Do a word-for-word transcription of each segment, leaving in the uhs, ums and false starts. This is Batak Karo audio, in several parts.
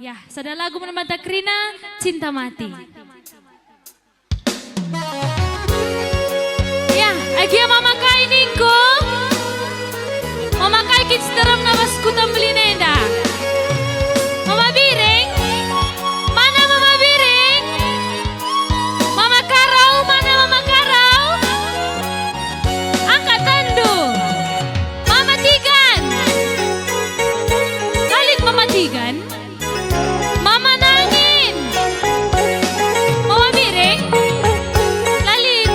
Ya, sada lagu man banta kerina, Cinta Mati. Ya, agia Mama Kai ningku. Mama Kai kin si nteremna bas kuta mbelin enda. Mama Biring, mana Mama Biring? Mama Karo, mana Mama Karo? Angkat tandu. Mama Tigan. Lit Mama Tigan. Mama Nangin. Mama Biring. Lit.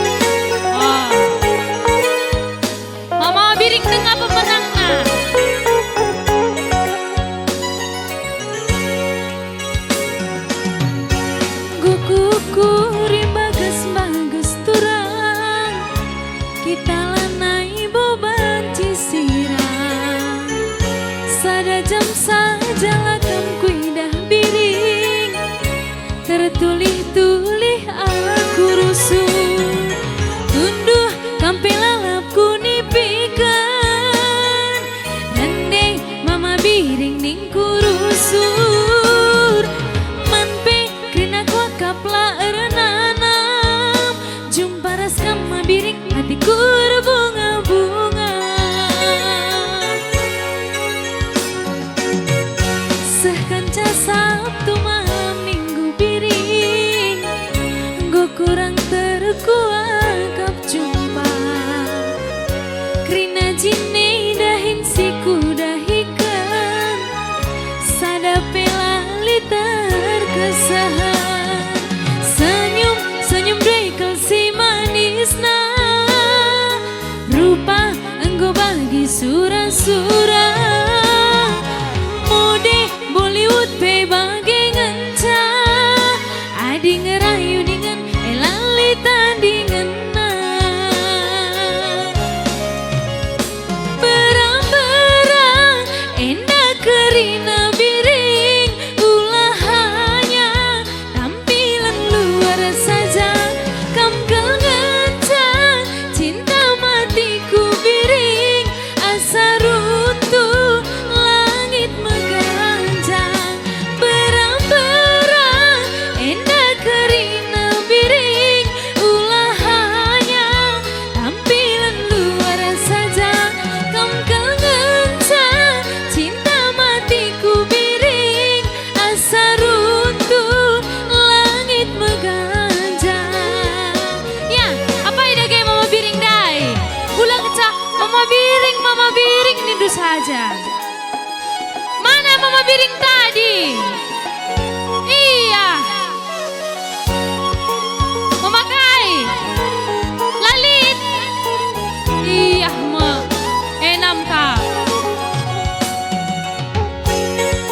Oh. Mama Biring denga pemenangna. Enggo kuukur i bagas-bagas turang, kita lanai bo banci sirang. Sada jam saja la kam kuidah Biring, tertulih-tulih aku rusur. Tunduh kam pe lalap kunipiken, rende Mama Biring ningku rusur. Man pe kerina kuakap la ernanam, jumpa ras kam Mama Biring, hatiku erbunga-bunga. Seh kenca Sabtu malam Minggu Biring, enggo kurang terkuakap jumpa. Kerina jine dahin si kudahiken, sada pe la lit terkesehan. Senyum, senyum dua kal si manisna, rupa enggo bagi sura-sura. Mode Bollywood pe bage ngenca, adi ngerayu dingen e la lit tandingenna. Berang-berang enda kerina Biring, ula hanya tampilan luar saja. Kam kal ngenca cinta matiku Biring, asa runtuh langit meganjang. Berang-berang enda kerina Biring, ula hanya tampilan luar saja. Kam kal ngenca cinta matiku Biring, asa runtuh langit meganjang. Ya, apai dage Mama Biring ndai? Ula kenca Mama Biring, Mama Biring nindu saja. Mana Mama Biring tadi? Iya. Mama Kai. La lit. Iya me. Enam ka.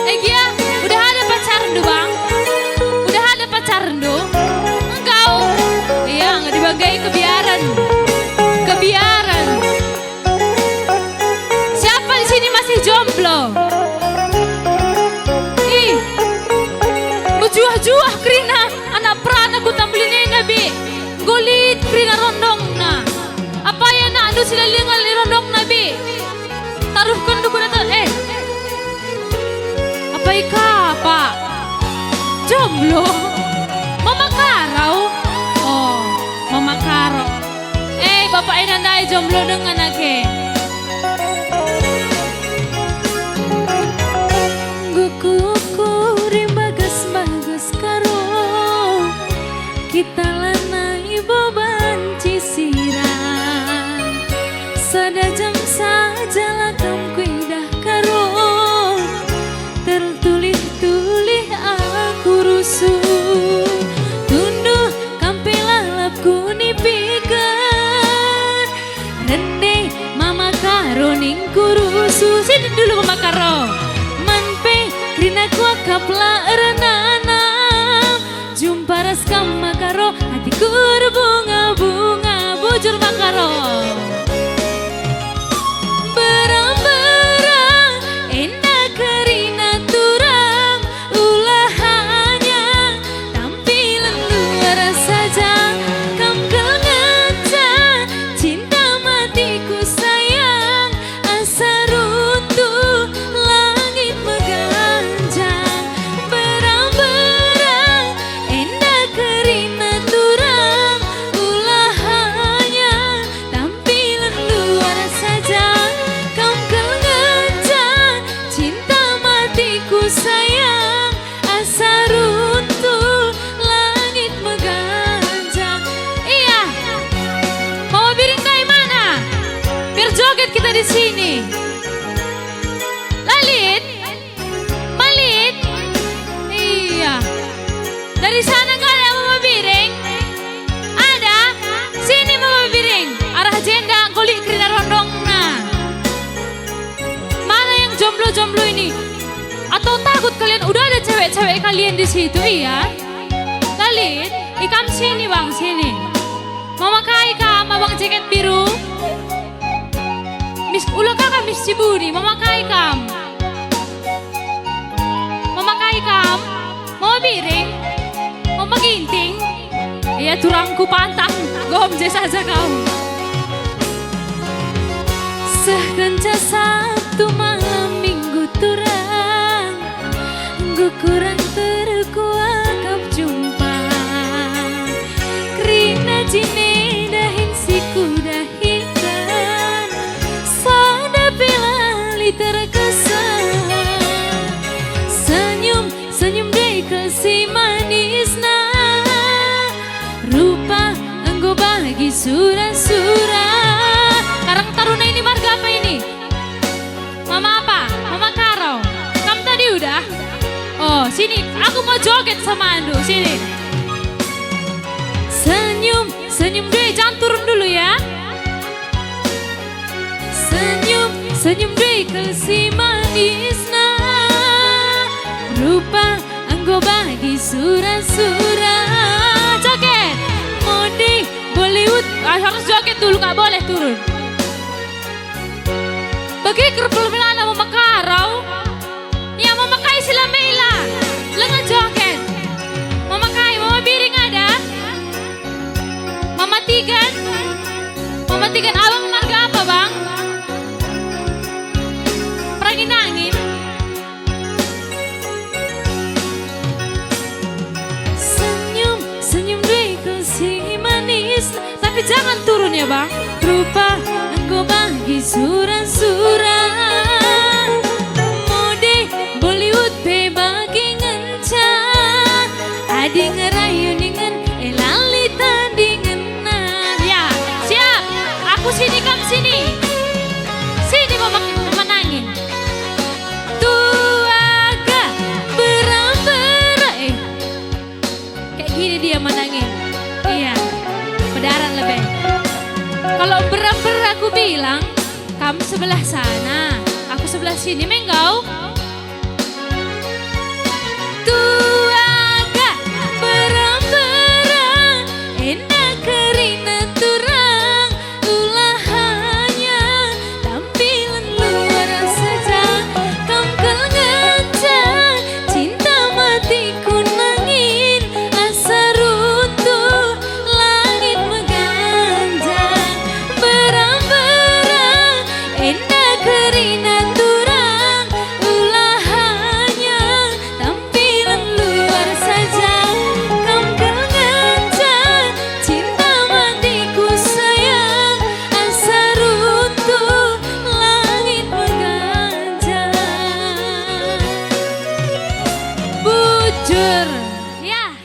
Eh, gia, udah ada pacarndu, Bang? Udah ada pacarndu? Engkau? Iya, nggak dibagai kebiaran. Kebiaran. Siapa di sini masih jomblo? Ih, mejuah-juah kerina anak perana kuta mbelin enda, Bi. Enggo lit kerina rondongna. Apai anakndu si la lenga i rondongna, Bi? Taruhken duku data, eh. Apai ka, Pak? Jomblo? Mama Karo? Oh, Mama Karo. Eh, bapak enda ndai jomblo denga nage. Enggo kuukur i bagas-bagas Karo, kita lanai bo banci sirang. Sada jam saja la kam kuidah Karo, tertulih-tulih aku rusur. Tunduh kam pe lalap kunipiken, rende Mama Karo ningku rusur. Sini dulu Mama Karo. Man pe kerina kuakap la ernanam. Jumpa ras kam Mama Karo, hatiku erbunga-bunga. Bujur Mama Karo. Berang-berang enda kerina turang, ula hanya tampilan luar saja. Kam kal ngenca cinta matiku sayang, asa runtuh langit meganjang. Di sini. La lit? Ma lit? Iya. Dari sana kali Mama Biring? Ada? Sini Mama Biring. Arah jenda enggo lit kerina rondongna. Mana yang jomblo-jomblo ini? Atau takut kalian udah ada cewek-cewek kalian di situ, iya? La lit, ikam sini, Bang, sini. Mama kai kam, Abang jaket biru? Mis, ula kaka Mis Cibuni, Mama kai kam? Mama kai kam? Mama Biring? Mama Ginting? Ia turangku pantang, gom je saja kam. Seh kenca Sabtu malam Minggu turang, enggo kurang terkuakap jumpa. Kerina jine dahin si kudahiken, sada pe la lit terkesan. Senyum, senyum dua kal si manisna, rupa enggo bagi sura-sura. Karang Taruna ini marga apa ini? Mama apa? Mama Karo. Kam tadi udah? Oh, sini. Aku mau joget sama Andu. Sini. Senyum, senyum dua, jangan turun dulu ya. Senyum, senyum dua kal si manisna, rupa enggo bagi sura-sura. Joget. Mode Bollywood. Ah, harus joget dulu, nggak boleh turun. Bagi kerpel melana Mama Karo. Ya, Mama kai si la mela. Lenga joget. Mama kai, Mama Biring ada? Mama Tigan? Mama Tigan, abang marga apa, Bang? Perangin-angin. Senyum, senyum dua kal si manis. Tapi jangan turun ya, Bang. Rupa enggo bagi sura-sura. Mode Bollywood pe bagi ngenca. Adi ngerayu ningen, eh, la lit tandingenna. Ya, siap. Aku sini, kam sini. Sini, Mama, Mama nangin. Tuaga, bera-bera, eh. Kayak gini dia menangis. Iya, pedaran lebih. Kalau bera-bera aku bilang, kamu sebelah sana, aku sebelah sini, menggau. Tuaga, bera-bera, enda kerina turang, ula hanya tampilan luar saja. Kam kal ngenca, cinta matiku nangin, asa runtuh langit meganjang. Bera-bera, enda kerina turang, ula hanya tampilan luar saja. Kam kal ngenca, cinta matiku sayang, asa runtuh langit meganjang. Bujur. Ya.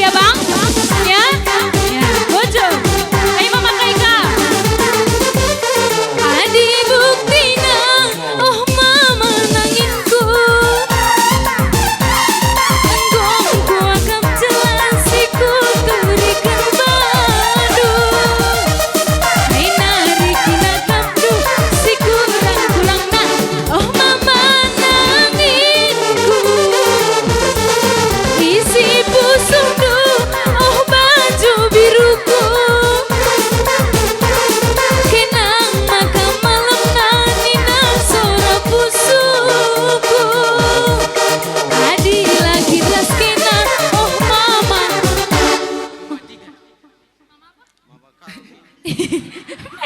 Ya, Bang? Ya? Ya, bujur. Ayo, memakai ka. Adi buktina, oh, mama nanginku. Enggo kuakap jelas si kuturiken bandu. Ai nari kinakapndu si kurang-kurangna, oh, mama nanginku. Isi pusuhndu, oh, baju biruku. Kenang maka malemna nina sora pusuhku. Adi la kin ras kena, oh, mama.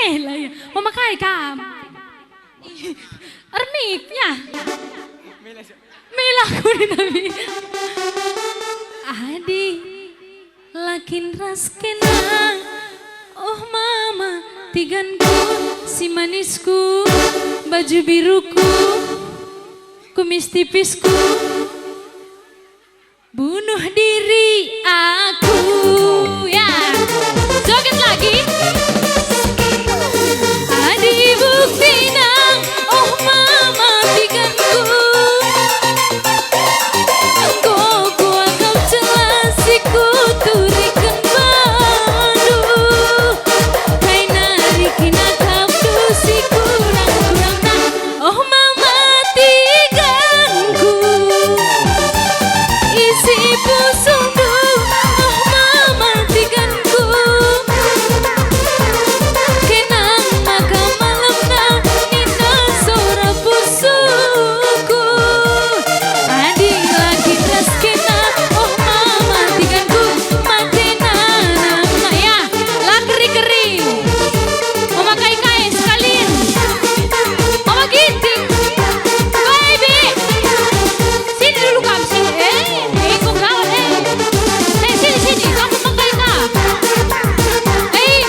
Eh, lah, ya. Memakai kam. Ernik, ya. Mela aku ni, tapi. Adi, la kin ras kena. Oh, mama, tiganku, si manisku, baju biruku, kumis tipisku. Bunuh diri aku, ya. Joget lagi. Adi buktina, oh, mama tiganku. Enggo kuakap jelas si kuturiken bandu. Kai nari kinakapndu si kurang-kurangna. Oh, mama tiganku, isi pusuhndu, oh, mama tiganku. Kenang maka malemna nina sora pusuhku. Adi la kin ras kena, oh, mama tiganku, matena nangna, ya. La keri-keri. Memakai kai sekalian. Mama Ginting. Baby. Sini dulu kam, sini. Eh, eh, kok gawat, eh. Eh, sini, sini. Kamu memakai ka. Eh,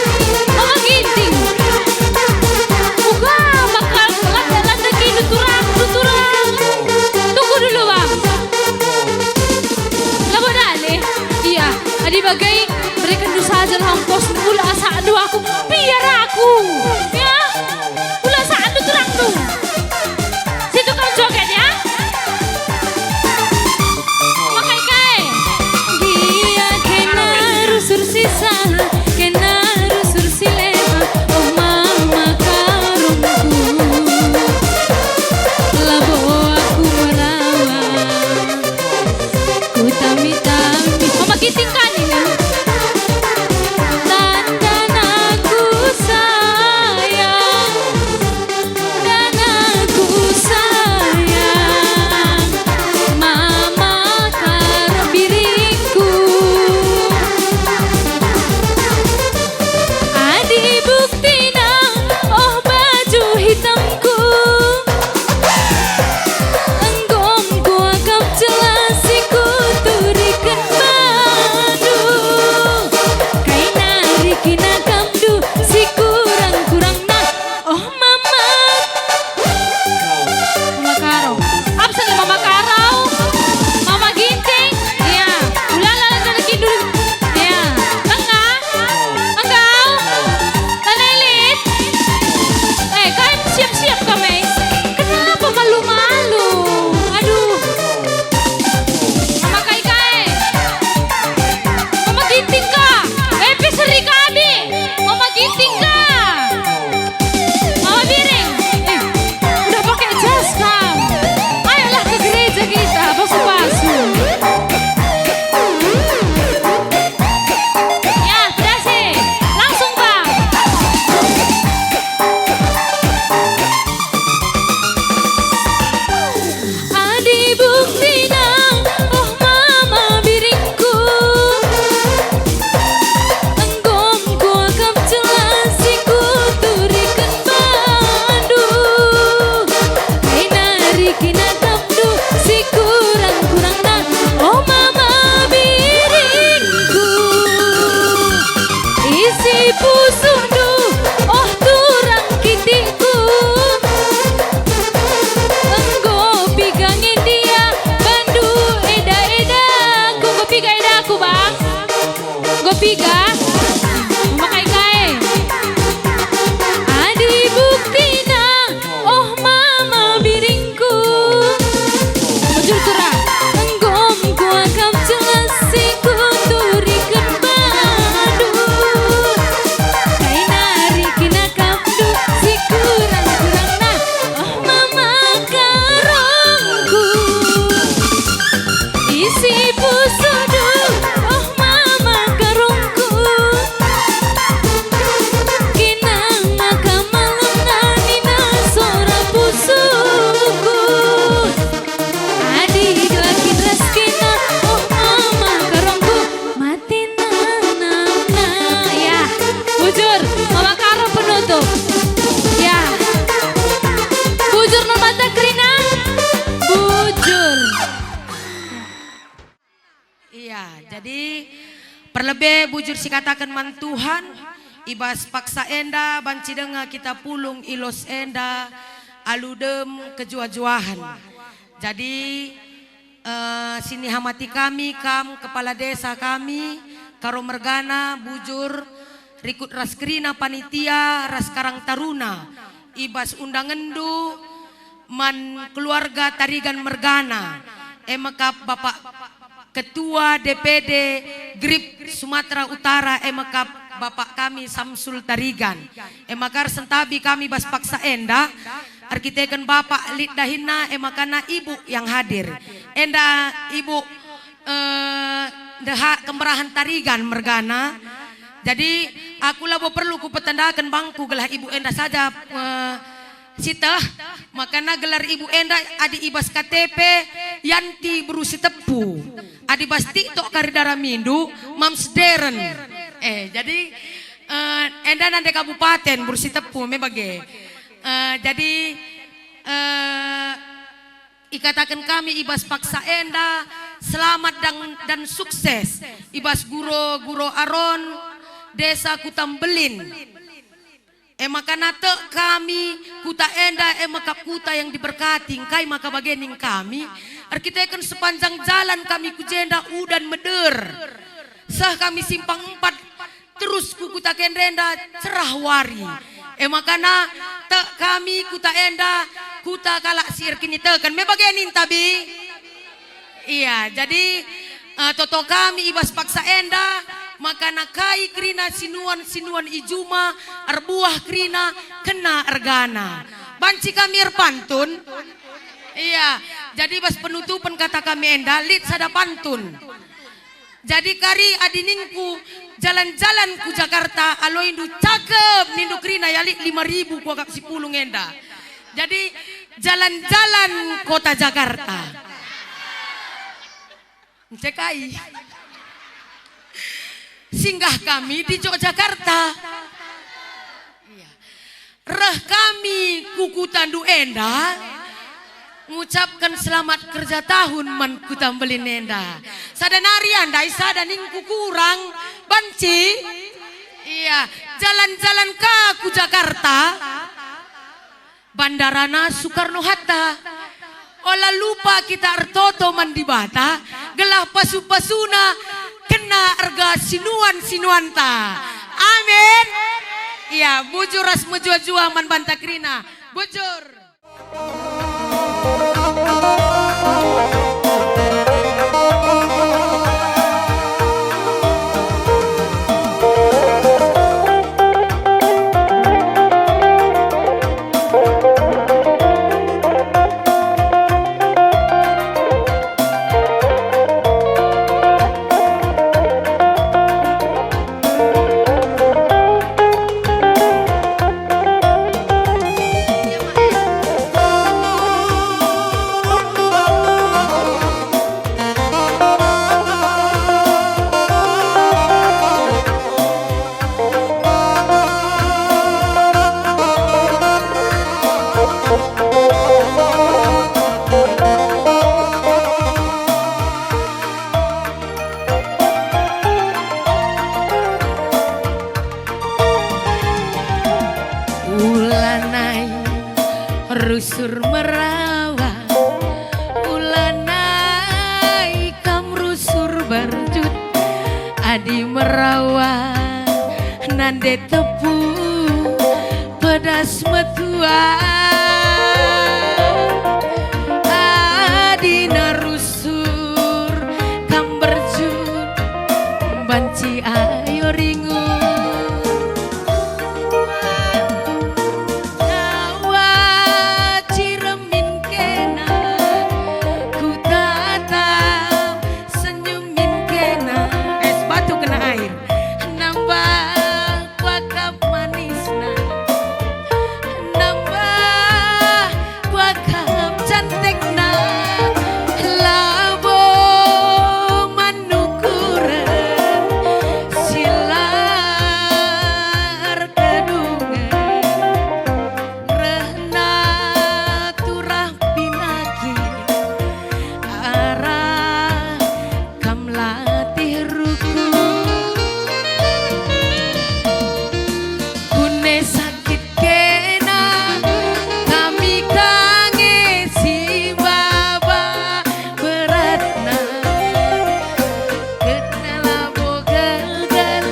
Mama Ginting. Uga bakal landa-landa ki tuturang, tuturang. Tunggu dulu, Bang. Labo dale. Iya, adi bage, berekenndu saja lah ongkos, ula asakndu aku, biar aku. Ya, ula asakndu turangndu. Situ kau joget, ya. Makai kai. Gia kena rusur si salah, kena rusur si lepak, oh, mama karungku. Labo aku merawa. Kutami-tami. Mama Ginting kan ini. Tandana ku sa-, Piga? Memakai kai? Adi buktina, oh mama biringku. Bujur turah. Enggom kuakap jelas si kuturiken bandu. Kai nari kinakapndu si kurang-kurangna, oh mama karongku. Isi pusudu, oh mama karongku. Kena maka malam nina sora pusuku. Adi dua kin ras kena, oh mama karongku. Mati nana, ya. Bujur, mama karo penutup. Ya. Bujur no mata kerina. Bujur. Iya, jadi perlebe bujur sikataken man Tuhan, i bas paksa enda banci denga kita pulung i los enda alu dem kejuah-juahen. Jadi, eh, sinihamati kami, kam kepala desa kami, Karo mergana, bujur, rikut ras kerina panitia ras Karang Taruna, i bas undangenndu, man keluarga Tarigan mergana, e mekap Bapak Ketua D P D GRIP Sumatera Utara, e mekap Bapak kami Samsul Tarigan. E maka ersentabi kami bas paksa enda, erkiteken Bapak lit dahinna, e makana Ibu yang hadir. Enda Ibu, eh, ndeha kemerahen Tarigan mergana. Jadi, aku labo perlu kupetendaken bangku gelah Ibu enda saja, eh, Siteh, makana gelar Ibu enda adi i bas K T P, Yanti Beru Sitepu. Adi bas TikTok kari dara mindu, Mams Deren. Eh, jadi, eh, enda nande kabupaten Beru Sitepu me bage. Eh, jadi, eh, ikataken kami i bas paksa enda, selamat dan, dan sukses i bas guro-guro Aron, Desa Kuta Mbelin. E makana tek kami, kuta enda e mekap kuta yang diberkati, engkai maka bage ning kami? Erkiteken sepanjang jalan kami ku jenda udan meder. Seh kami Simpang Empat, terus ku kuta Kendrenda cerah wari. E makana tek kami kuta enda, kuta kalak si erkiniteken. Me bage ninta, Bi? Iya, jadi, eh, toto kami i bas paksa enda, makana kai kerina sinuan-sinuan i juma, erbuah kerina, kena ergana. Banci kami erpantun? Iya, jadi bas penutupen kata kami enda, lit sada pantun. Jadi kari adi ningku, jalan-jalan ku Jakarta, aloindu cakep, nindu kerina, ya lit lima ribu kuakap si pulung enda. Jadi, jalan-jalan kota Jakarta. Ncekai. Singgah kami di Yogyakarta. Iya. Reh kami ku kutandu enda, ngucapken selamat kerja tahun man Kuta Mbelin enda. Sada nari andai sada ningku kurang, banci? Iya, jalan-jalan ka ku Jakarta. Bandarana Soekarno-Hatta. Ola lupa kita ertoto man Dibata, gelah pasu-pasuna kena erga sinuan-sinuanta. Amin. Iya, bujur ras mejuah-juah man banta kerina. Bujur. Ulanai rusur merawa, ulanai kam rusur barjut. Adi merawa nande tepung pedas metua, adi narusur kam berjut banci ayo ringu. Nawa ciremin kena, ku tatap senyumin kena. Es batu kena air. Nambah kuakap manisna, nambah kuakap cantikna, labo man ukuren si la erkedungen, rehna turah pinaki arah kam latih ruku. Kune sakit kena, kami ka nge si baba beratna. Kena labo gelgel,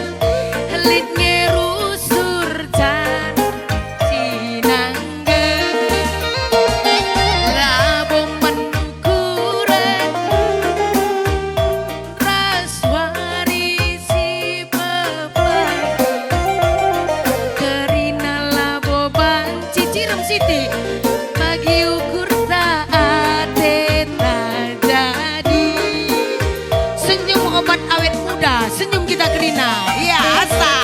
lit nge rusur janji nangge. Labo man ukuren ras wari si pepagi. Kerina labo banci cirem siti, bagi ukurta ateta jadi. Senyum obat awet muda, senyum kita kerina. Ya, asa.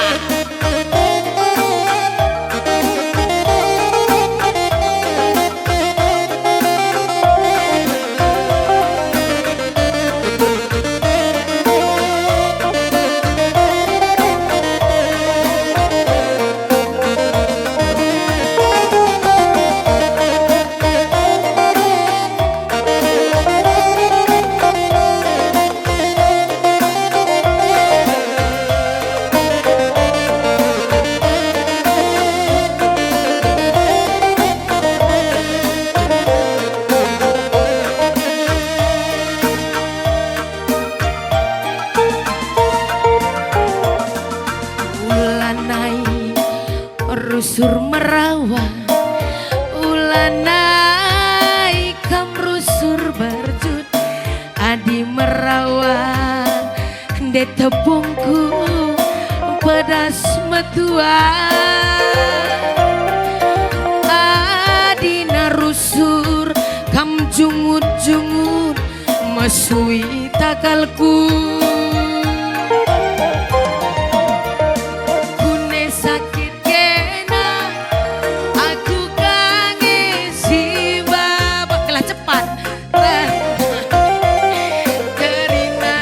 Ulanai rusur merawa, ulanai kam rusur berjut. Adi merawa nde tepungku pedas metua, adi narusur kam jungut-jungut mesui takalku. Kune sakit kena, aku ka nge si baba. Gelah cepat. Terima.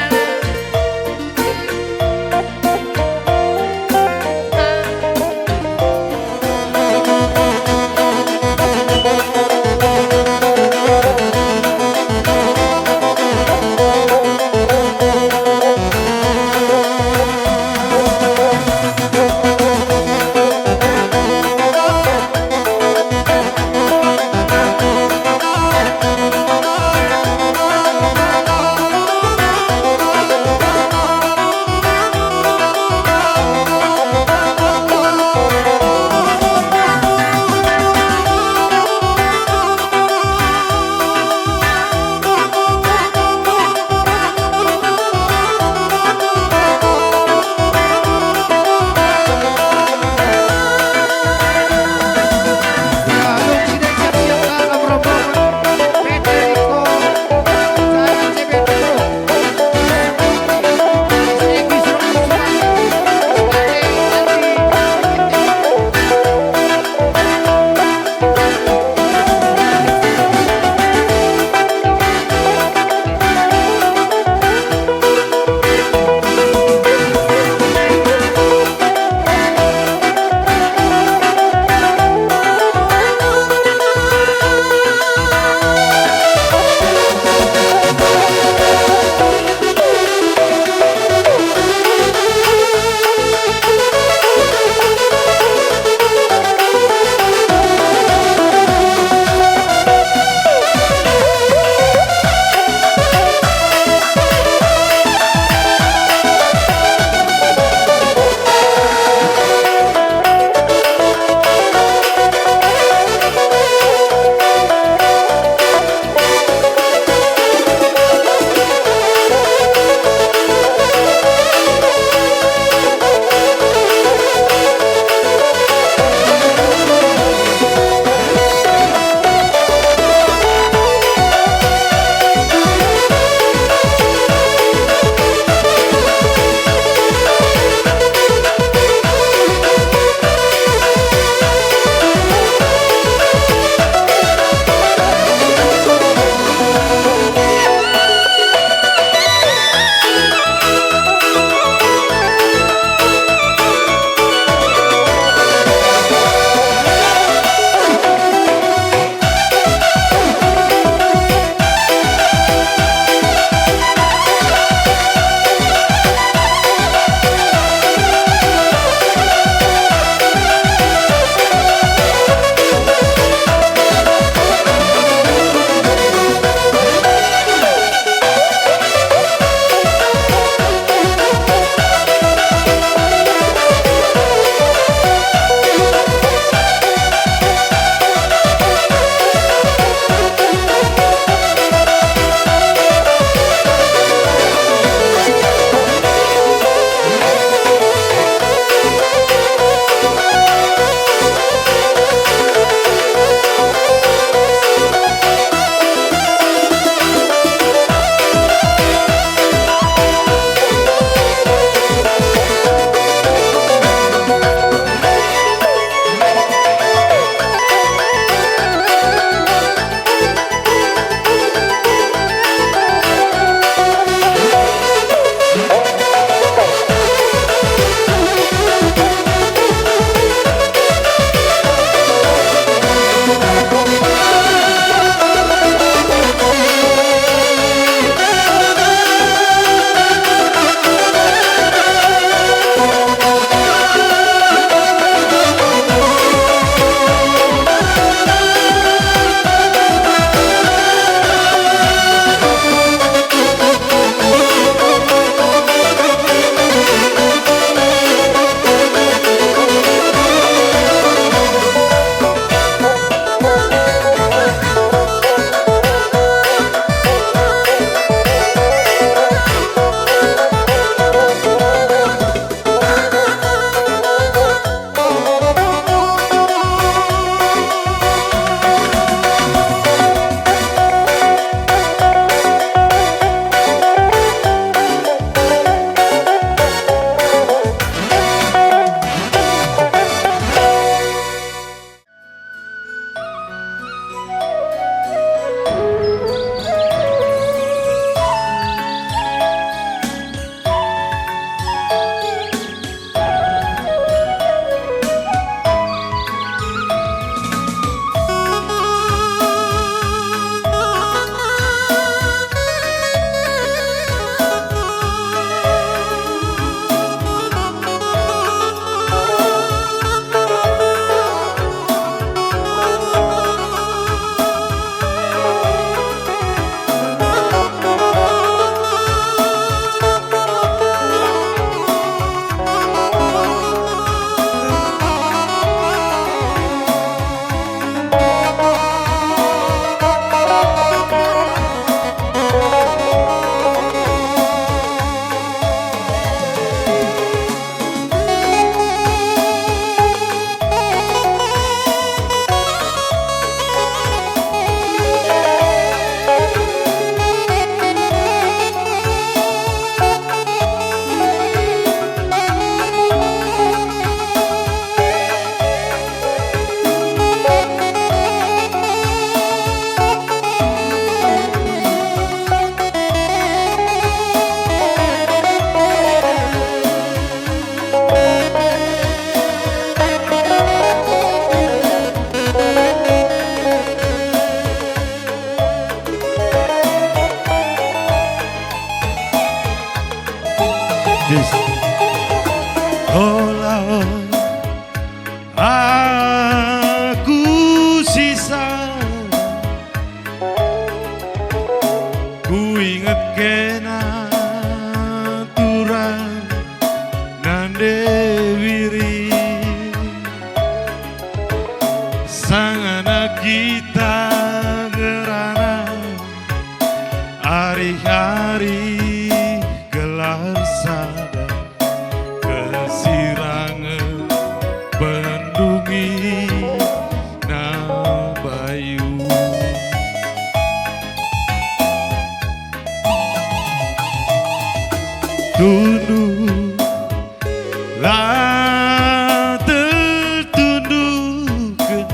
La tertunduhken,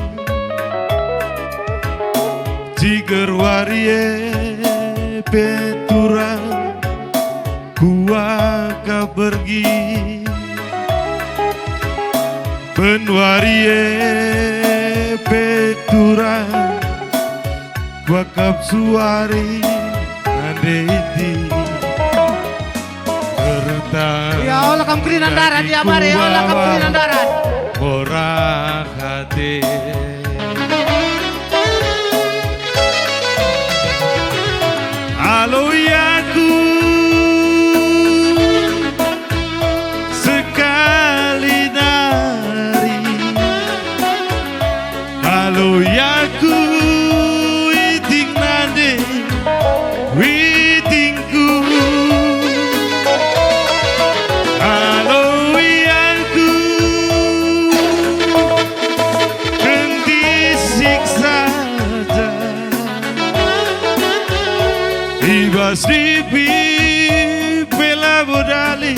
ciger wari e pe turang kuakap bergi. Ben wari e pe turang kuakap suari nande iti. Serta ya, ola kam kerina ndarat, ya, mari, ola kam kerina ndarat. Murah hati. Alo, ya, aku sekali nari. Alo, ya, aku witing nande, witingku. Alo, ya, aku kentisik saja. I bas dipi pe labo dali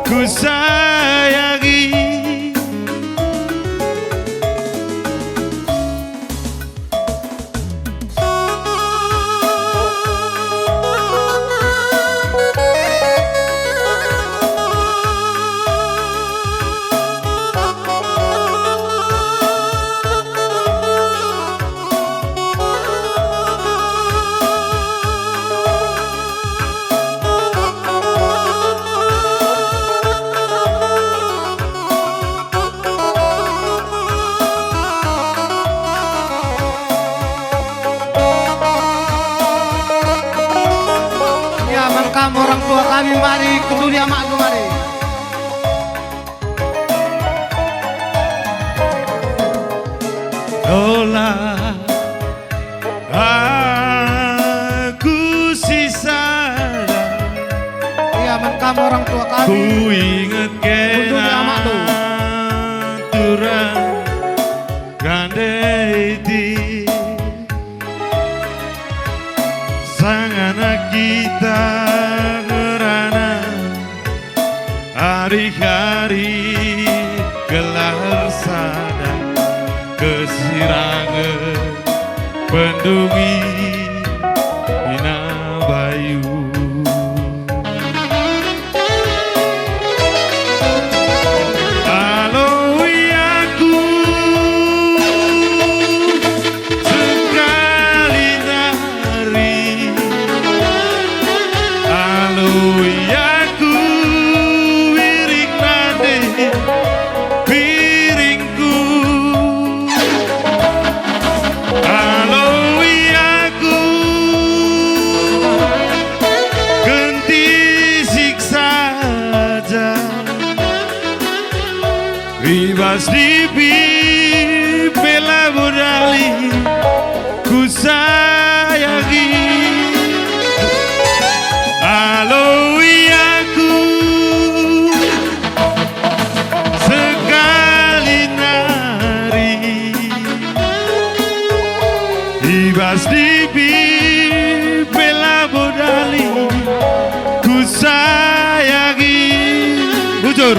kusayangi. Ya, man kam orang tua kami, mari kunduli amakndu, mari. Ola aku si salah. Iya, man kam orang tua kami. Ku inget kena aturan kande iti. Sangana kita ngerana ari-ari gelar sada kesirangen pendungi Inabayu. Alo, aku sekali nari. Alo, aku wiring nande piringku. Alo, aku kentisik saja. I bas dipi pe labo dali kusayangi. Alo, aku sekali nari. I bas dipi pe labo dali kusayangi. Bujur.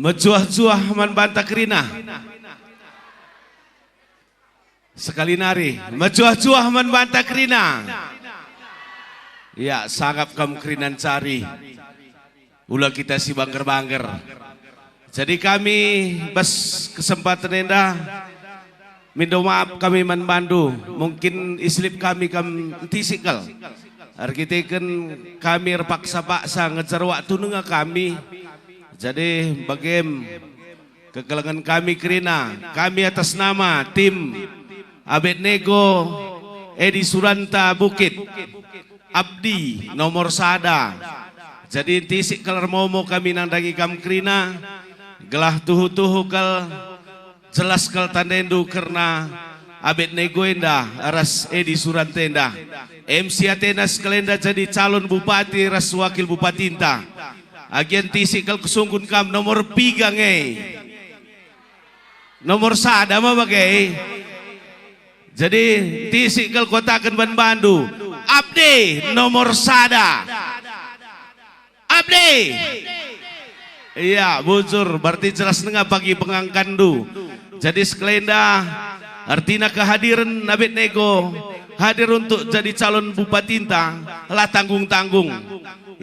Mejuah-juah man banta kerina. Sekali nari, mejuah-juah man banta kerina. Ya, sangap kam kerina ncari. Ula kita si bangger-bangger. Jadi kami bas kesempatan enda, mindo maaf kami man bandu, mungkin iselip kami kam ntisik kal. Erkiteken kami erpaksa-paksa ngejar waktu nge kami. Jadi bagem kekelengen kami kerina, kami atas nama tim Abednego Edi Suranta Bukit. Abdi nomor sada. Jadi ntisik kal ermomo kami nandangi kam kerina, gelah tuhu-tuhu kal jelas kal tandandu kerna Abednego enda ras Edi Suranta enda. Em si atena sekalenda jadi calon bupati ras wakil bupatinta. Agia ntisik kal kesungkun kam nomor piga nge. Nomor sada ma bage. Jadi, ntisik kal kataken man bandu, Abdi nomor sada. Abdi. Iya, bujur, berarti jelas denga bagi pengangkanndu. Jadi sekalenda, ertina kehadiren Abednego hadir untuk jadi calon bupatinta, la tanggung-tanggung.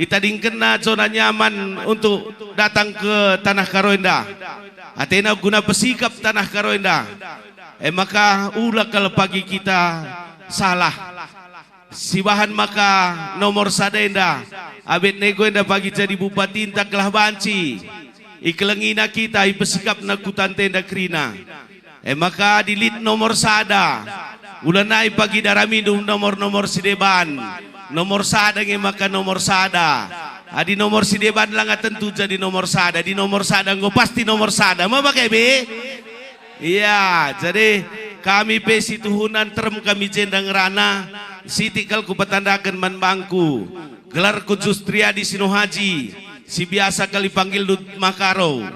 Itadingkenna zona nyaman untuk datang ke tanah Karo enda. Atena guna pesikap tanah Karo enda. E maka ula kal pagi kita salah. Sibahan maka nomor sada enda, Abednego enda pagi jadi bupatinta gelah banci ikelengina kita, ipesikapna kutanta enda kerina. E maka adi lit nomor sada, ulanai pagi daramindu nomor-nomor si deban. Nomor sada nge maka nomor sada. Adi nomor si deban langa tentu jadi nomor sada. Adi nomor sada enggo pasti nomor sada. Ma bage be? Iya, jadi kami pe si tuhuna nterem kami jenda ngerana. Sitik kal kupetandaken man bangku. Gelarku Justriadi Sinuhaji, si biasa kal ipanggil Dut Makaro.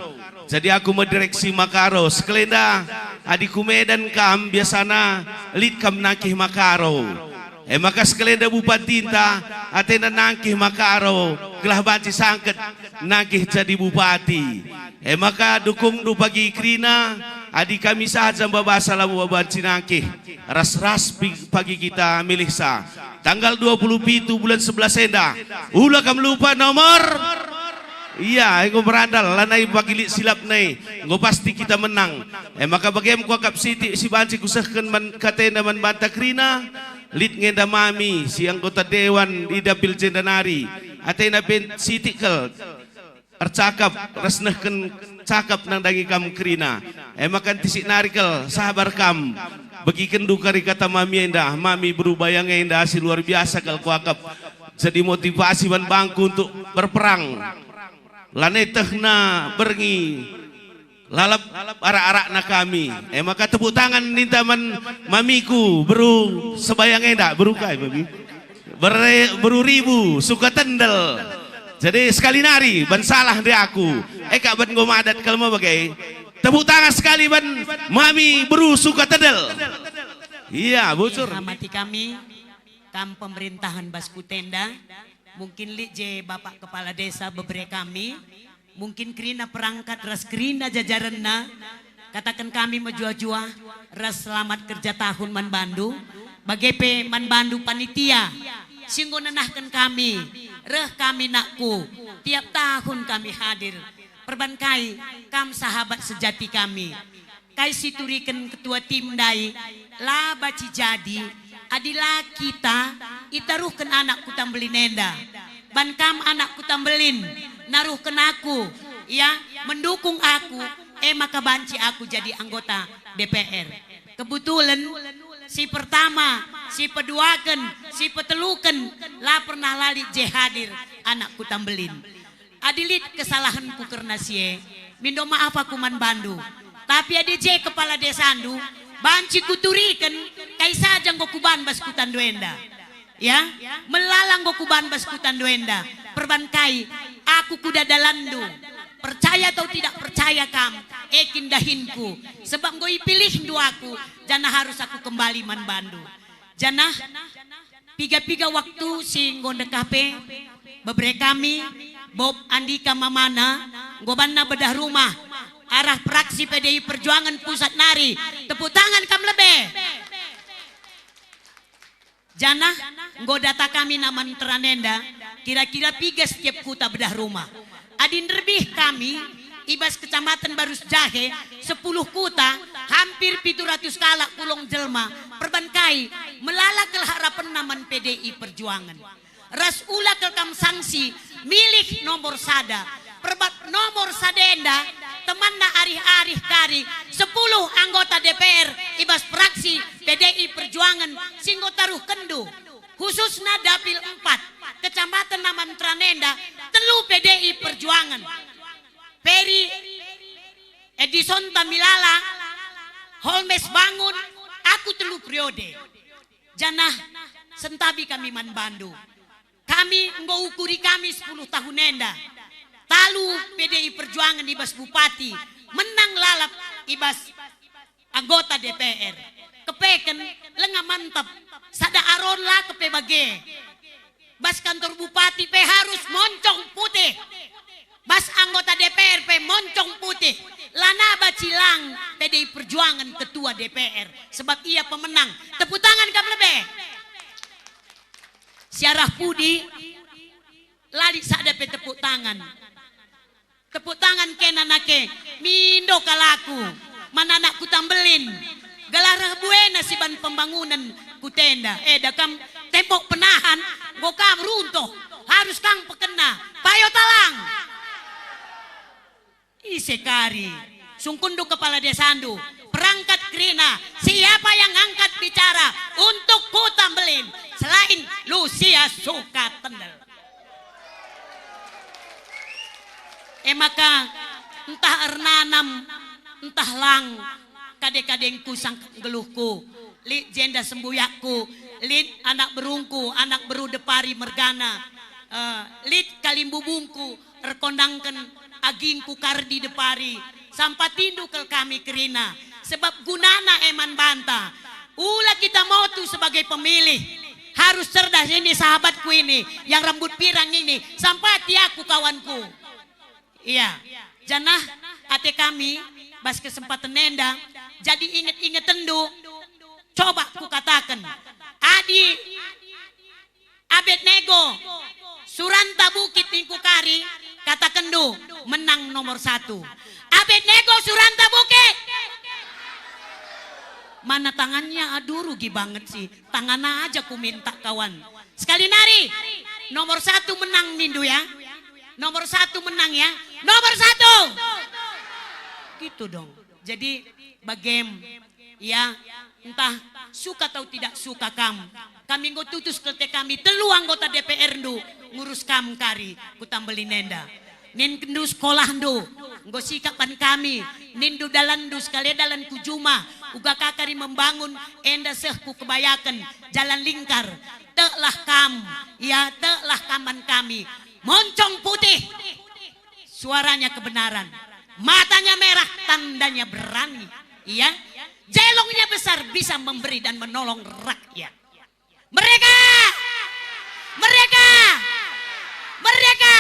Jadi aku me direksi Makaro. Sekalenda, adi ku Medan kam biasana lit kam nangkih Makaro. E maka sekalenda bupatinta, atena nangkih Makaro, gelah banci sangket nangkih jadi bupati. E maka dukungndu pagi kerina, adi kami saja mbabasa labo banci nangkih. Ras-ras pi-, pagi kita milihsa. Tanggal dua puluh pitu bulan sebelas enda. Ula kam lupa nomor. Iya, enggo merandal, lanai bagi lit silap nai. Enggo pasti kita menang. E maka bagem kuakap sitik si banci kusehken man katena man banta kerina. Lit ngenda mami si anggota dewan i dapil jenda nari. Atena ben sitik kal. Ercakap ras nehken cakap nandangi kam kerina. E maka ntisik nari kal, sabar kam. Begikenndu kari kata mami enda, mami beru bayang enda si luar biasa kal kuakap. Jadi motivasi man bangku untuk berperang. Lanai tehna berngi lalap arak-arakna kami. E maka tepuk tangan ninta man mamiku, beru sebayang enda, beru kai mami? Bere-, beru Ribu, Sukatendel. Jadi sekali nari, ban salah ndi aku. E kak ban enggo madat kal ma bage. Tepuk tangan sekali ban mami beru Sukatendel. Iya, bujur. Hamati kami, kam pemerintahan bas kutenda. Mungkin lit je Bapak Kepala Desa bebere kami. Mungkin kerina perangkat ras kerina jajarenna, kataken kami mejuah-juah ras selamat kerja tahun man bandu, bage pe man bandu panitia si enggo nenahken kami, reh kami nakku, tiap tahun kami hadir. Perban kai, kam sahabat sejati kami. Kai si turiken ketua tim ndai, la banci jadi, adi la kita itaruhken anak Kutambelin enda. Ban kam anak Kutambelin, naruhken aku, ya, mendukung aku, e maka banci aku jadi anggota D P R. Kebetulen, si pertama, si peduaken, si peteluken, la pernah la lit je hadir anak Kutambelin. Adi lit kesalahenku kerna si e, mindo maaf aku man bandu. Tapi adi je kepala desandu, banci kuturiken kai saja enggo kuban bas kutandu enda. Ya, melala enggo kuban bas kutandu enda. Perban kai, aku kuda dalanndu. Percaya atau tidak percaya kam, e kin dahinku. Sebab enggo ipilihndu aku, janah harus aku kembali man bandu. Janah piga-piga waktu si enggo ndekah pe, bebere kami, Bob Andika mamana, Enggo banna bedah rumah arah fraksi P D I Perjuangan Pusat nari. Tepuk tangan kam lebe. Janah enggo data kami naman teran enda, kira-kira piga setiap kuta bedah rumah. Adi nderbih kami i bas Kecamatan Barus Jahe, sepuluh kuta, hampir pitu ratus kalak pulung jelma, perban kai melala kal harapenna man P D I Perjuangan. Ras ula kal kam sangsi milih nomor sada. Perbat nomor sada enda temanna arih-arih kari sepuluh anggota D P R i bas fraksi P D I Perjuangan si enggo taruhkenndu, khususna Dapil empat, Kecamatan Naman Teranenda, telu P D I Perjuangan. Peri, Edison Tamilala, Holmes Bangun, aku telu periode. Janah sentabi kami man bandu. Kami enggo ukuri kami sepuluh tahun enda. Talu P D I Perjuangan i bas bupati, menang lalap i bas anggota D P R. Kepeken lenga mantep, sada aron la kepe bage. Bas kantor bupati pe harus moncong putih. Bas anggota D P R pe moncong putih. Lanai bacilang P D I Perjuangan ketua D P R. Sebab ia pemenang. Tepuk tangan kam lebe. Siarah pudi, la lit sada pe tepuk tangan. Tepuk tangan kena nake, mindo kal aku, man anak Kuta Mbelin. Gelah reh buena si ban pembangunan kutenda. Eh, da kam tembok penahan, enggo kam runtuh, harus kam pekena. Payo talang. Ise kari, sungkunndu kepala desandu, perangkat kerina, siapa yang angkat bicara untuk Kuta Mbelin selain Lucia Sukatendel? E maka, ntah ernanam, ntah lang, kade-kadengku sangkep nggeluhku, lit jenda sembuyakku, lit anak berungku, anak beru Depari mergana, eh, lit kalimbubungku, erkondangken agingku Kardi Depari, sampatindu kal kami kerina, sebab gunana e man banta. Ula kita motu sebagai pemilih, harus cerdas ini sahabatku ini, yang rambut pirang ini, sampati aku kawanku. Iya, janah ate kami bas kesempaten enda, jadi inget-ingetenndu, coba kukataken, adi Abednego, suranta bukit ningku kari, katakenndu, menang nomor satu. Abednego, suranta bukit. Mana tangannya? Aduh, rugi banget sih. Tangan aja ku minta kawan. Sekali nari, nomor satu menang nindu ya. Nomor satu menang ya. Nomor satu. Gitu dong. Jadi, bagem. Ya, entah suka atau tidak suka kam, kami enggo tutus kal ate kami telu anggota D P R-ndu ngurus kam kari Kuta Mbelin enda. Ninkenndu sekolahndu, enggo sikap ban kami, ninndu dalanndu sekali dalan ku juma, uga ka kari membangun enda seh ku kebayaken jalan lingkar. Teklah kam, ya, teklah kam man kami. Moncong putih. Suaranya kebenaran. Matanya merah, tandanya berani. Iya. Jelongnya besar, bisa memberi dan menolong rakyat. Merdeka! Merdeka! Merdeka!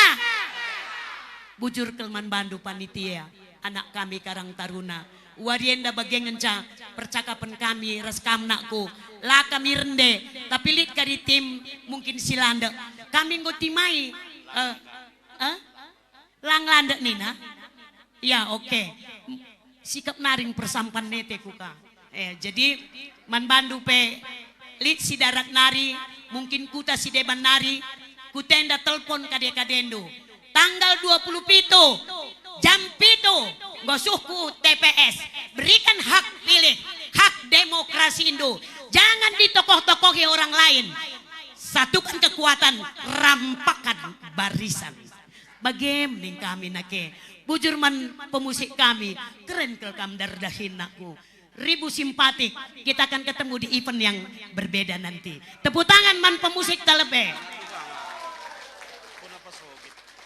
Bujur kal man bandu panitia, anak kami Karang Taruna. Wari enda bage ngenca percakapen kami ras kam nakku. La kami rende, tapi lit kari tim mungkin si landek. Kami enggo timai, eh, eh? Lang landek nina? Ya, oke. Sikap naring persampan nete kuka. Eh, jadi man bandu pe lit si darat nari, mungkin kuta si deban nari, kutenda telpon kade-kadendu. Tanggal dua puluh pitu, jam pitu, nggo suhku T P S. Berikan hak pilih, hak demokrasindu. Jangan ditokoh-tokohi orang lain. Satukan kekuatan, rampakkan barisan. Bagem ning kami nake. Bujur man pemusik kami, keren kal kam dardahin nakku. Ribu simpatik, kita akan ketemu di event yang berbeda nanti. Tepuk tangan man pemusik talebe.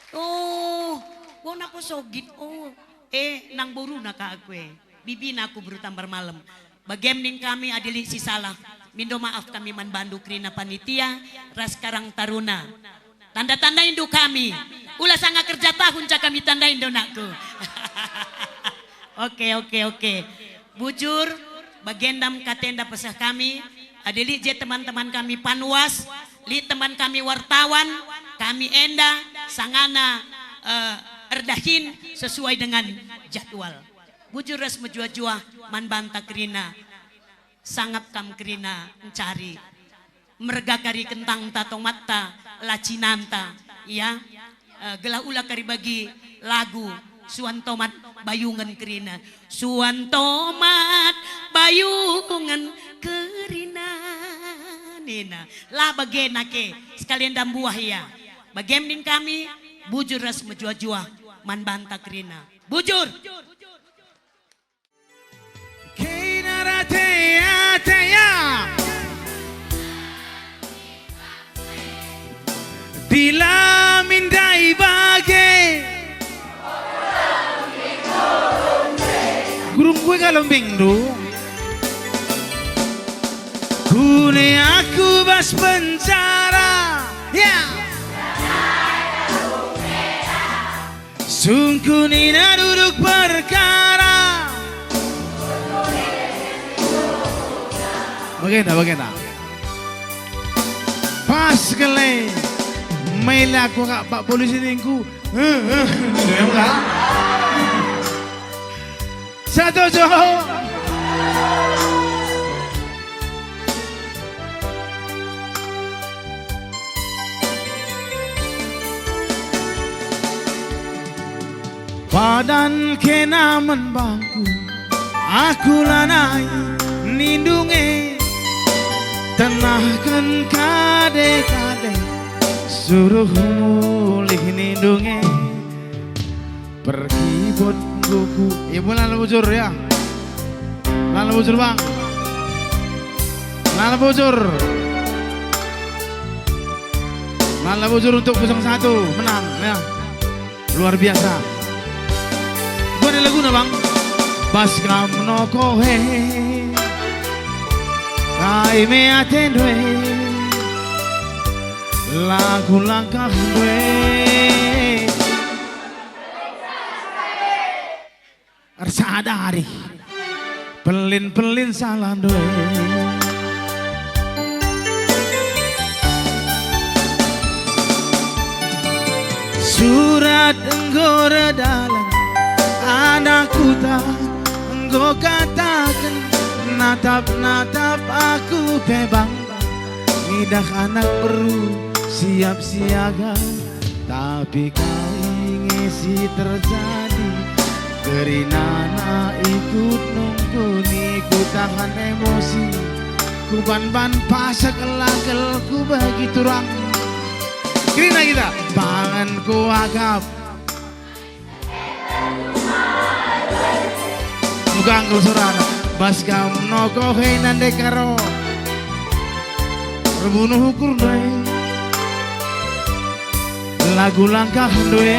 Oh, bona pesogit. Oh, eh, nang boruna ka aku e. Bibina aku beru tambar malem. Bagem ning kami adi lit si salah, mindo maaf kami man bandu kerina panitia ras Karang Taruna. Tanda-tandaindu kami, Ula sanga kerja tahun ca kami tandai ndo nakku. Oke, oke, oke. Bujur, bagenda me katenda peseh kami. Adi lit je teman-teman kami Panwas, lit teman kami wartawan, kami enda sangana, eh, erdahin sesuai dengan jadwal. Bujur ras mejuah-juah man banta kerina. Sangap kam kerina ncari. Merga kari kentangta tomatta, lacinanta, ya. Eh, gelah ula kari bagi lagu Suan Tomat Bayungen kerina. Suan Tomat Bayungen kerina. Nina, la bage nake, sekalian dambuah ia. Bagem nin kami, bujur ras mejuah-juah man banta kerina. Bujur! Kena rate-atea. Dila min ndai bage. Gurung kue ka lombingndu. Kune aku bas penjara. Ya. Sungkun ina duduk perkara. Bagenda, bagenda. Pas kele. Mela aku kak Pak Polisi ningku. Heh, heh, gitu ya, Mbak. Satu, jo. Padan kena man bangku, aku lanai nindu nge. Tenahken kade-kade, suruh mulih nindu nge. Perkibot enggo ku, ya, mulai bujur, ya. Lala bujur, Bang. Lala bujur. Lala bujur untuk kosong satu, menang, ya. Luar biasa. Gua ada laguna, Bang. Bas kam nokohe. Kai me atendu e. Lagu langkah ndue. Ersadari pelin-pelin salah ndoi. Surat enggo erdalan, anak kuta enggo kataken, natap-natap aku pe bang, ngidah anak beru siap siaga. Tapi kai nge si terjadi? Kerinana ikut nungkuni, kutahan emosi, kuban-ban pasek lakel kubegi turang. Kerina kita, pangan kuakap. Muganggu surana, bas kam nokohe nande karo. Erbunuh ukur ndai. Lagu langkah ndue.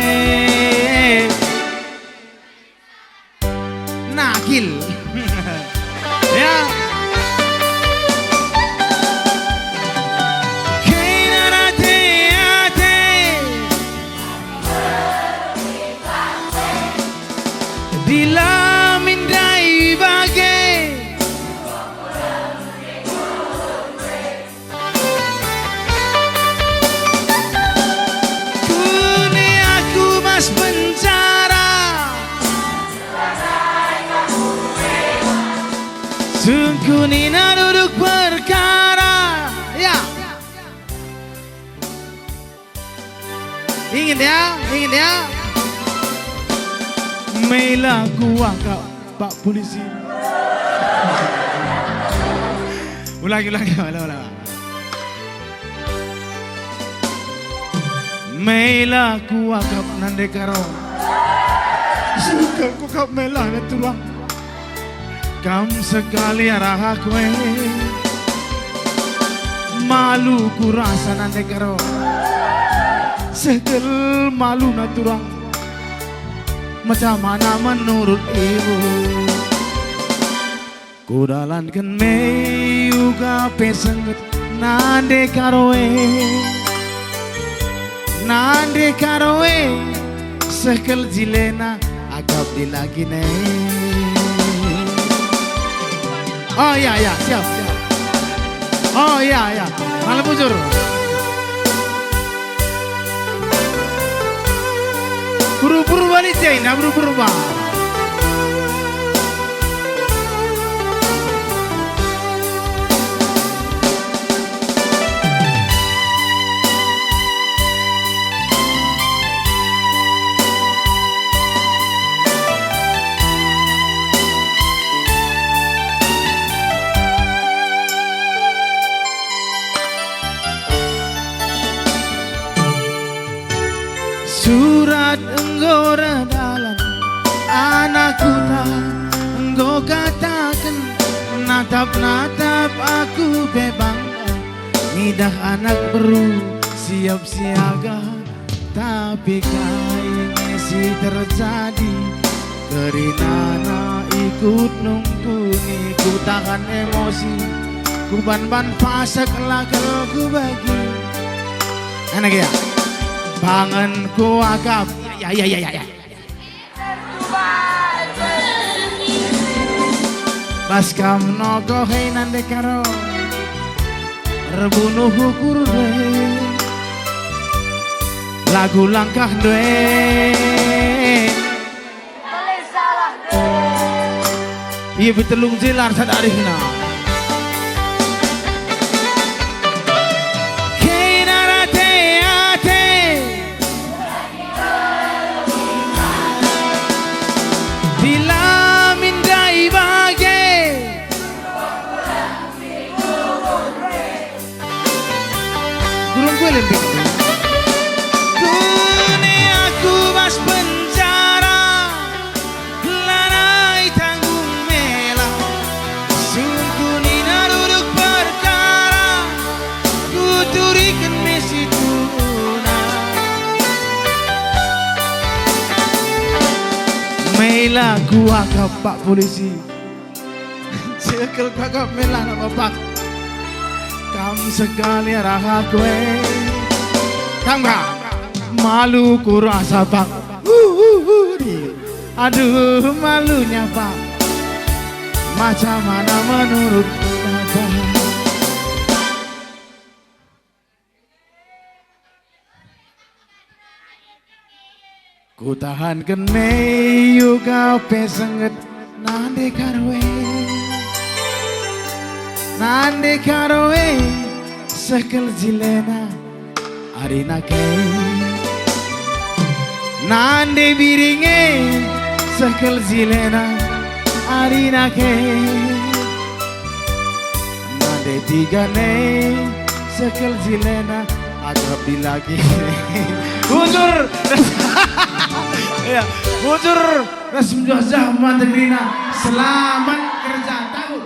Nakil. Ya. Kena rate-ate. Dila min ndai bage. Kune aku bas penjara. Sungkunina duduk perkara. Ya. Ingin ya, ingin ya. Mela kuakap Pak Polisi. Ulangi, ulangi, ulangi, ulangi. Mela kuakap nande karo. Suka kuakap mela na turang. Kam sekali arah aku e. Malu kurasa nande karo. Seh kal malu na turang. Macam mana menurut ibu? Kudalanken me uga pe sengget nande karo e. Nande karo e. Seh kal jilena akap dilaki ne. Oh iya, iya, siap, siap. Oh iya, iya. Malam bujur. Buru-buru balik, Jai, nah, buru-buru, Bang. Surat enggo erdalan, anak kuta enggo kataken, natap-natap aku pe bangga, ngidah anak beru siap siaga. Tapi kai nge si terjadi, kerinana ikut nungkuni, kutahan emosi, kuban-ban pasak la kal kubagi. Enak ya? Bangen kuakap. Ya, ya, ya, ya, ya. Bas kam nogo hei nande karo erbunuh ukur due. Lagu langkah due. Ia betelung jelar sada arihna. Kena rate-ate. Bila min ndai bage. Gurung kue lembing. Dune aku bas penjara. Lanai tanggung mela, sungkun nina duduk perkara, kuturiken me situhuna. Mela kuakap, Pak Polisi. Cekel kuakap mela, Bapak. Kam sekali arah aku, eh. Kam ka? Malu kurasa, Pak. Uh, uh, uh, di. Aduh, malunya, Pak. Macam mana menurut Bapak? Kutahanken me uga pe senget nande karo e. Nande karo e, seh kal jilena. Arina ke. Nande biring e, seh kal jilena, arina ke. Nande tiga ne, seh kal jilena, akap dilaki. Bujur. Ya, bujur. Ras menjuah-juah mantep kerina. Selamat kerja. Tahu.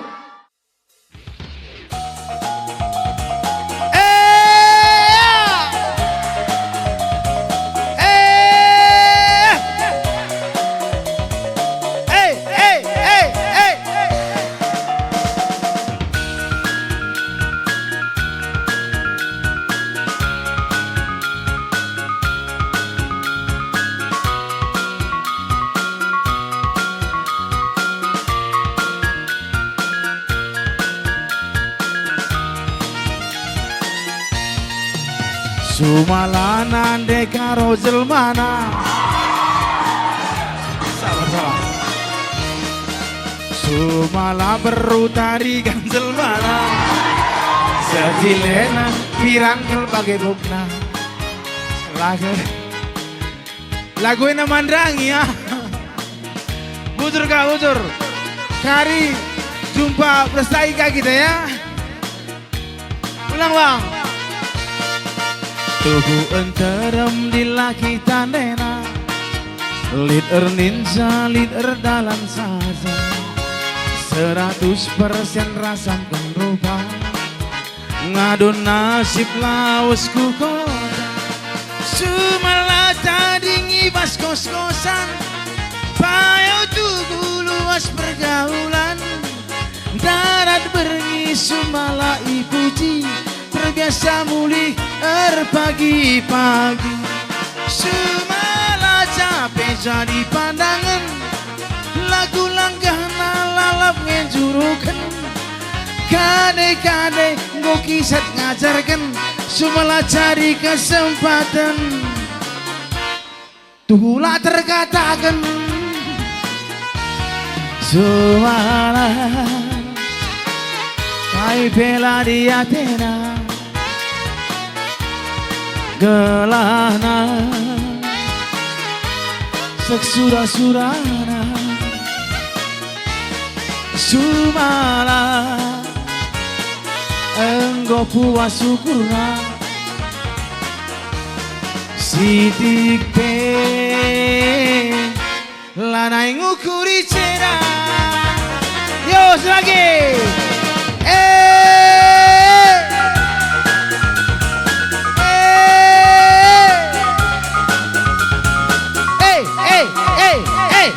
Sumala nande karo jelmana. Salah, salah. Sumala beru tarigan jelmana. Seh jilena piran kal bage bukna. Lagu. Lagu ena mandangi, ya. Bujur ka, bujur. Kari jumpa bersai ka kita, ya. Ulang, Bang. Tubuh nterem dilaki tandena, lit erninja, lit erdalan saja. Seratus persen rasamken rupa. Ngadu nasib lawes ku kota, sumala tading i bas kos-kosan, payau tubuh luas pergaulan, darat berngi sumala ipuji, terbiasa mulih erpagi-pagi. Sumala cap Jadi pandangen, lagu langkahna lalap ngenjuruken. Kade-kade enggo kisat ngajarken, sumala cari kesempaten. Tuhu la terkataken, sumala kai pe la diatena. Gelahna sek sura-surana, sumala enggo puas ukurna. Sitik pe lanai ngukuri ceda. Yo, selagi. Eh. Eh. Eh, eh, eh, eh.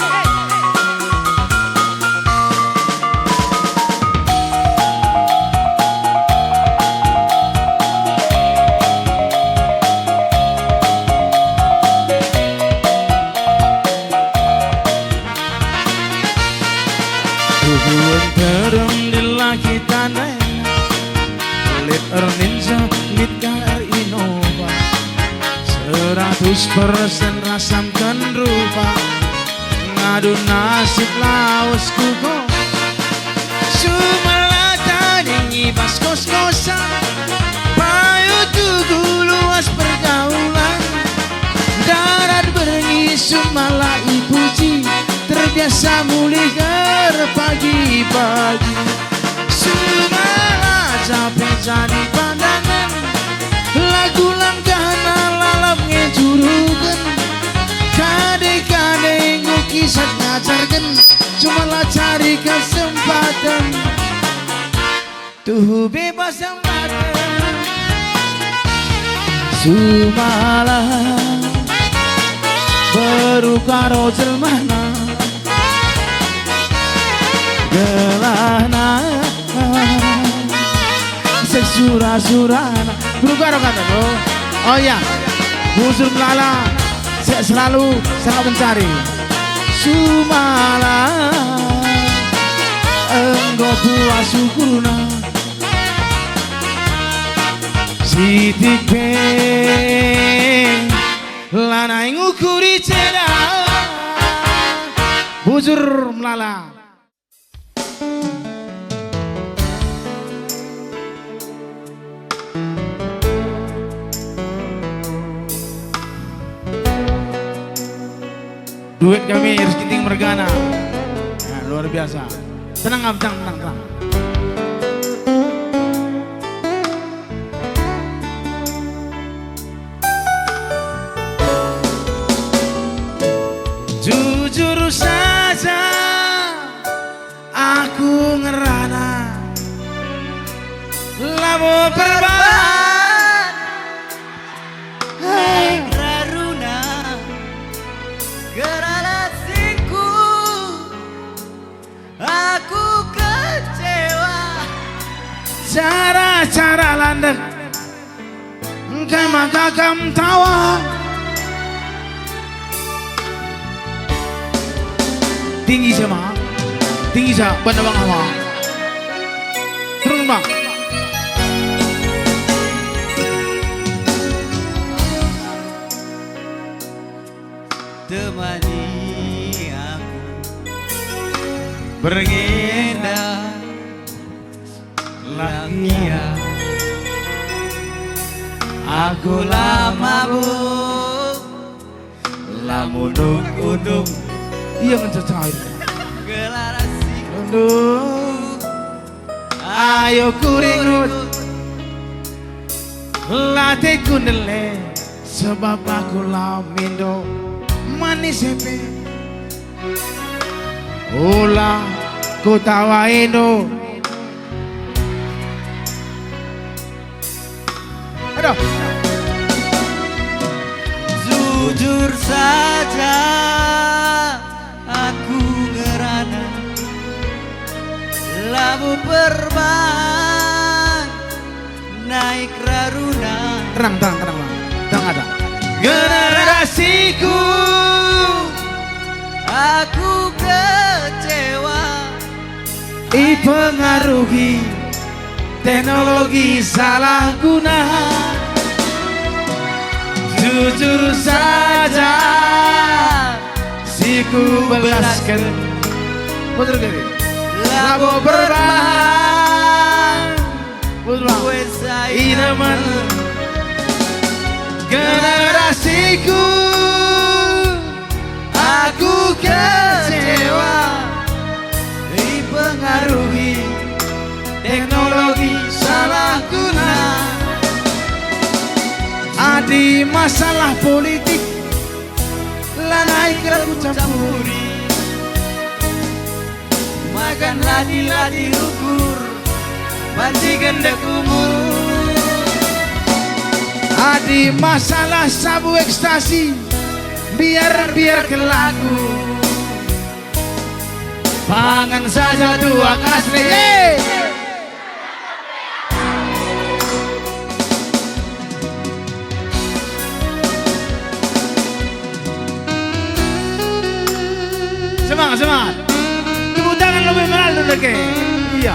Tuhu nterem dilaki tandai, lit erninja, lit ka erinova. Seratus persen rasamken rupa, ngadu nasib lawes ku koma. Sumala tading i bas kos-kosan, payo tugu luas pergaulan. Darat berngi sumala ipuji, terbiasa mulih erpagi-pagi. Sumala jape jadi pandangen, lagu langkahna lalap ngejuruken. Kade-kade enggo kisat ngajarken, sumala cari kesempaten. Tuhu bebas sempaten. Sumala beru karo jelmana. Gelahna sek sura-surana. Beru karo kata, oh. Oh ya. Bujur melala, sek selalu sangat mencari. Sumala enggo puas ukurna. Sitik pe lanai ngukuri ceda. Bujur melala. Duet kami, Rizky Ting Mergana. Nah, luar biasa. Tenang, Abang, tenang, tenang, tenang. Jujur saja, aku ngerana labo perban. Raruna gerana singku, aku kecewa. Cara-cara landek. Engkai maka kam tawa? Tinggi sa, Ma. Tinggi sa, bana Bang Ama. Turun, Bang. Temani aku berngi enda. Langia, aku la mabuk, la munduk-unduk. Ia ngenca cai. Gelar si unduk. Ayo kuringut. Lateku nele, sebab aku la mindo manis epe. Ula kutawa endo. Aduh. Jujur saja, aku ngerana labo perban. Naik raruna. Tenang, tenang, tenang, tenang. Tenang ada. Generasiku pengaruhi teknologi salah guna. Jujur saja si kubelasken. Betul gak? Labo berbahan. Betul, Bang. Inemen generasiku. Aku kecewa dipengaruhi teknologi salah guna. Adi masalah politik, lanai kal kucampuri. Makan lati-lati ukur, banci gendek umur. Adi masalah sabu ekstasi, biar-biar kelaku. Pangan saja tuak asli, ye! Semangat, semangat. Tepuk tangan lebih malu lagi. Iya.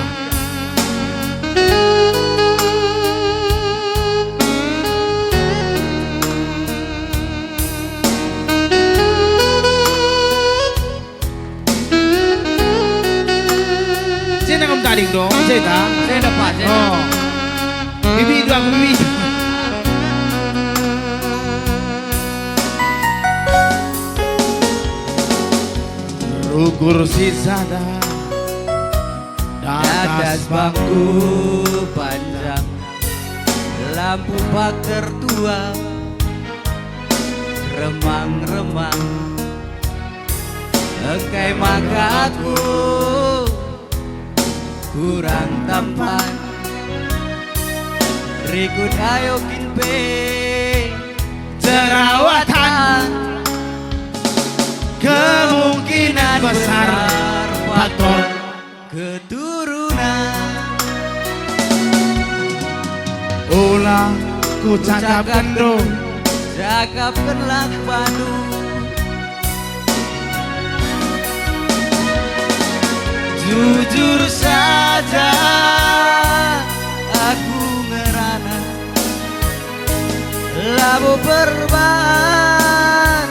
Cina kam tading dong, cina. Cina, Pak, cina. Oh. Bibi itu aku, bibi itu. Rukur si sada, datas bangku panjang, lampu bak tertua, remang-remang. Engkai maka aku kurang tampan? Rikut ayo kin pe jerawatan. Kemungkinan besar faktor keturunan. Ulang kucakapken do, cakapkenlah padu. Jujur saja, aku ngerana labo perban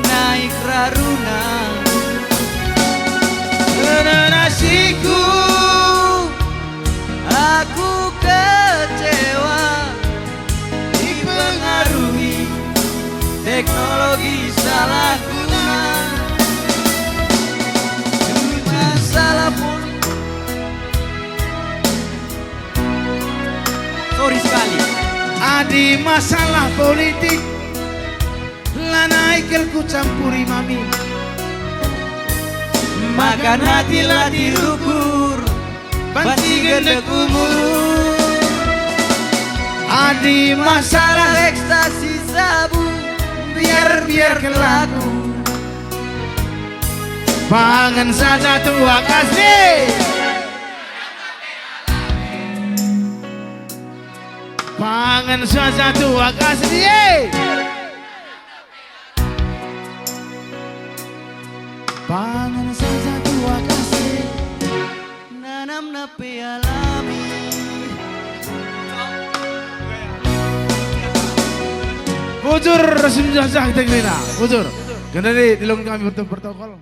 naik raruna. Generasiku, aku kecewa dipengaruhi teknologi salah guna. Cuma salah politik. Sorry sekali. Adi masalah politik, lanai kal kucampuri mami. Makan hati lati rukur, banci gendek umur. Adi masalah ekstasi sabu, biar-biar kelaku. Pangan saja tuak asli. Pangan saja tuak asli, ye. Pangan saja tuak asli. Nanamna pe alami. Bujur, sinjahjah kita kerina. Bujur. Kendali di lung kami bertokol.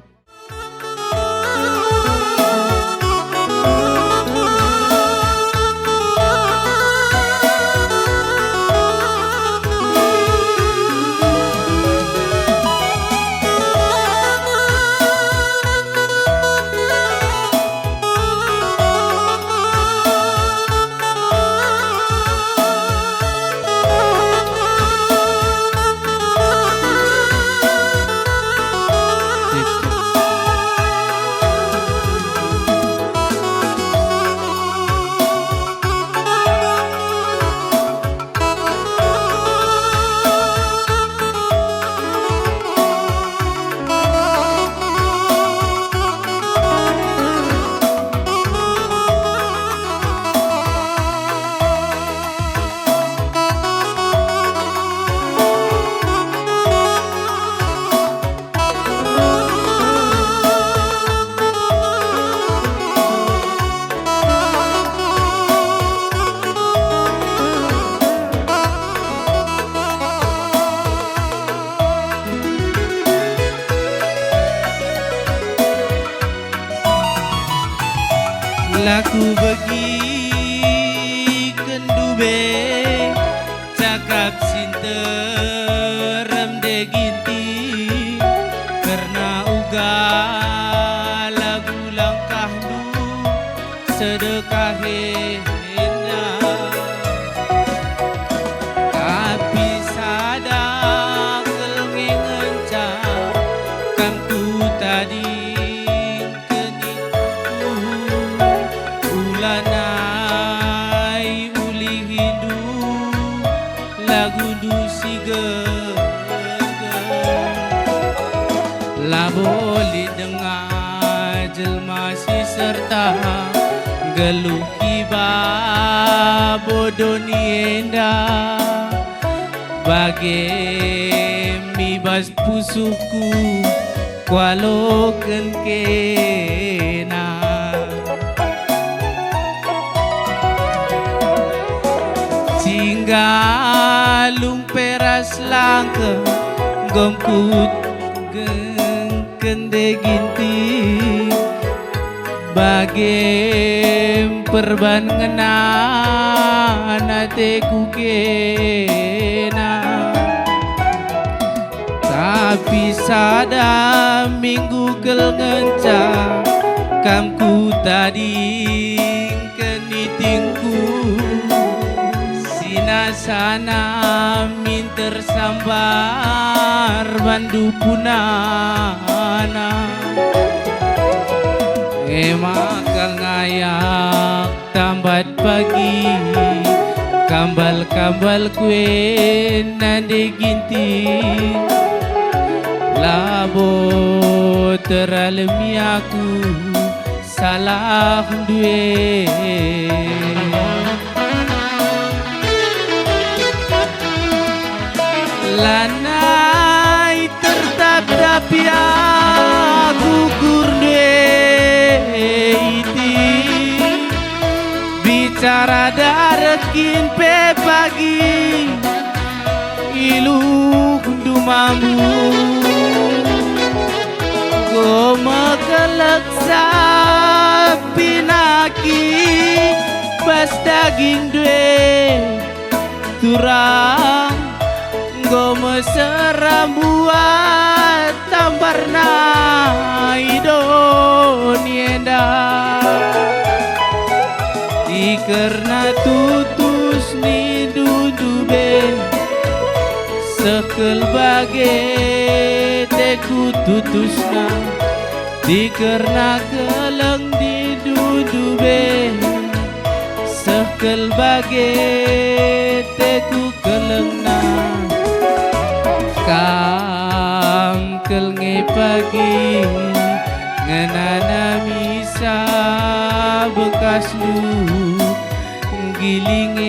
La kubegi kendu be cakap si nterem de ginting, kerna uga lagu langkahndu sedekah enda. Tapi sada kal nge ngenca kam kutadingken itu, ulanai ulihindu lagundu si gegeh. Labo lit denga jelma si serta nggeluh i babo doni enda. Bage mi bas pusuhku kualoken kena. Cinggalung peras langkeh, nggom kut gengken de ginting, bage mperban ngenana ateku kena. Tapi sada minggu kal ngenca kam kutadingken nitingku, sinasana minter sambar bandu punana. E maka ngayak tambat pagi, kambal-kambal kue nande ginting. Labo teralemi aku salah ndue. Lanai tertap-tapi aku kurndu e iti. Bicara dareh kin pe pagi iluhndu mambu. Enggo mekelek sapi naki bas dagingndu e. Turang enggo mesera mbuat tambarna i doni enda. Ikerna tutus nindu-ndu be, seh kal bage teku tutusna. Ikerna keleng nindu-ndu be, seh kal bage teku kelengna. Kam kal nge pagi ngenana misa bekasndu nggiling e.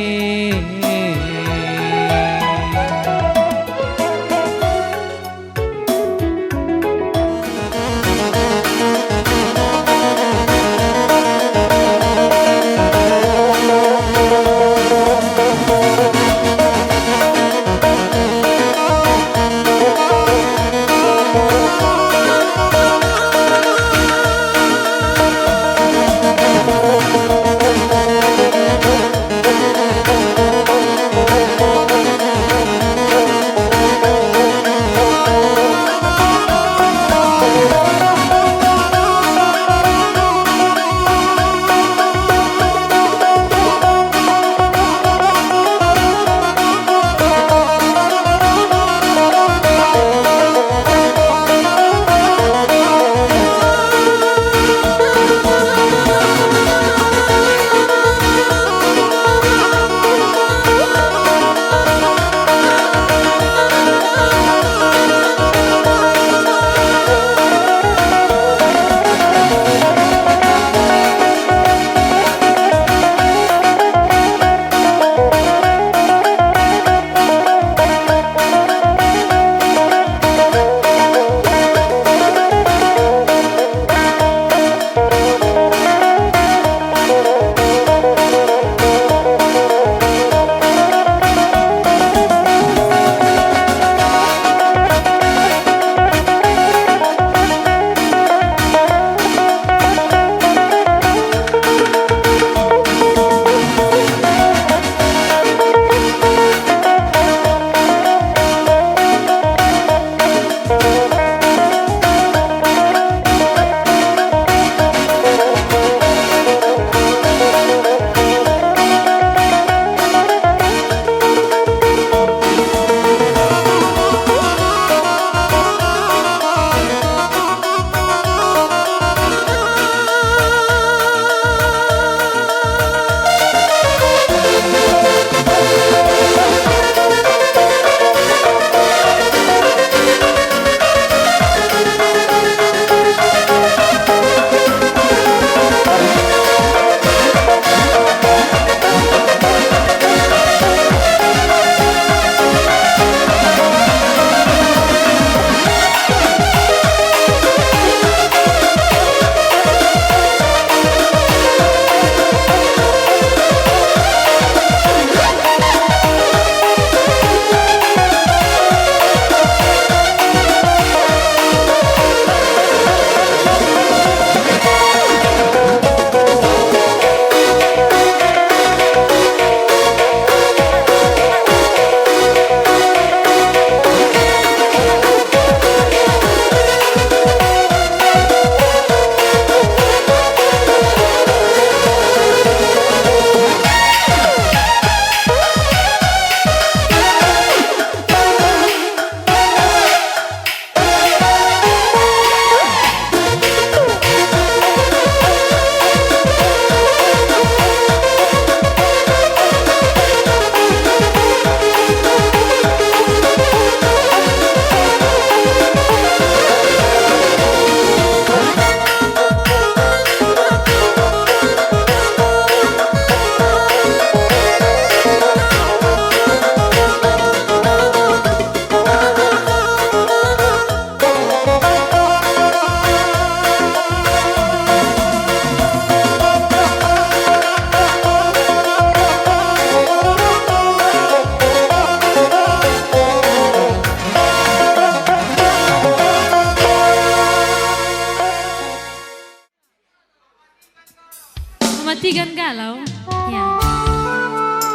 Tigan galau? Ya.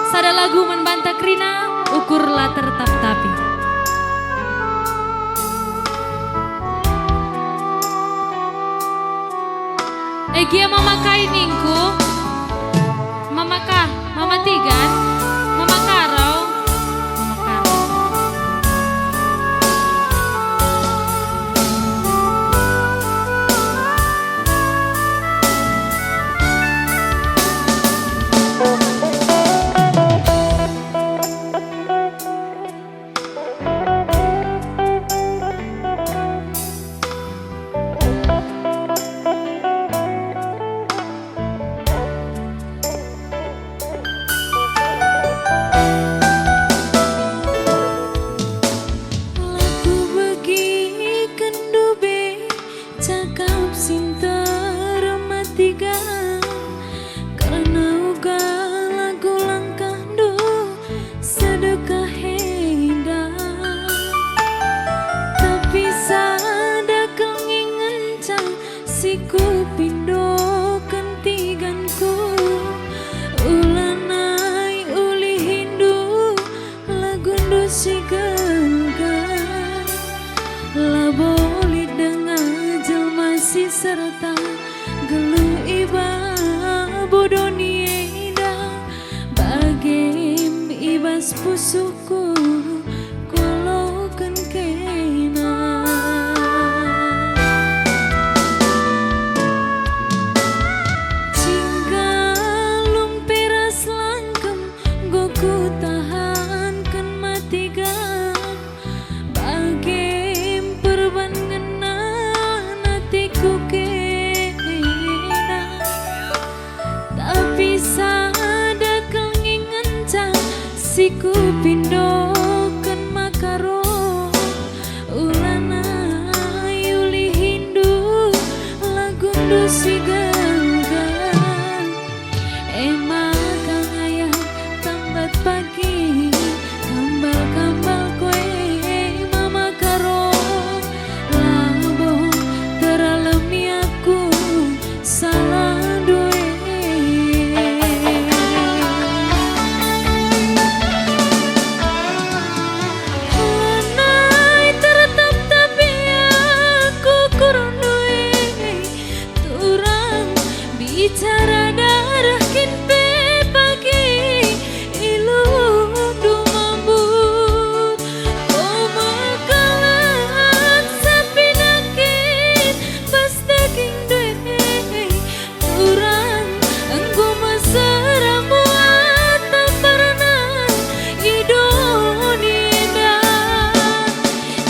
Sada lagu man banta kerina, ukur la tertap-tapi. E gia Mama Kai ningku, Mama Ka, Mama Tigan, Mama Karau, Mama Karau. La kubegiken ndube cakap si nterem atiga, kerna uga lagu langkahndu sedekah enda. Tapi sada kal nge ngenca si kupindoken tiganku, ulanai ulihindu lagundu si gelgel. Labo lit denga jelma si serta geluh i babo doni enda, bagem i bas pusuhku kualoken kena. Cinggalum pe ras langkem enggo kutahanken matiga, bagem perban ngena ateku kena. Tapi sada kal nge ngenca si kupindoken maka roh, ulanai ulihindu lagundu si gelgel. E maka ngayah tambat pagi, kambal-kambal kue mama karo, labo teralemi aku salah ndue. Lanai tertap-tapi aku kurndu e, turang bicara dareh kin pe pagi ilundu mambut. O makalah sapina kin bas daging ndue, turang enggo mesera muat tamparna i doni enda.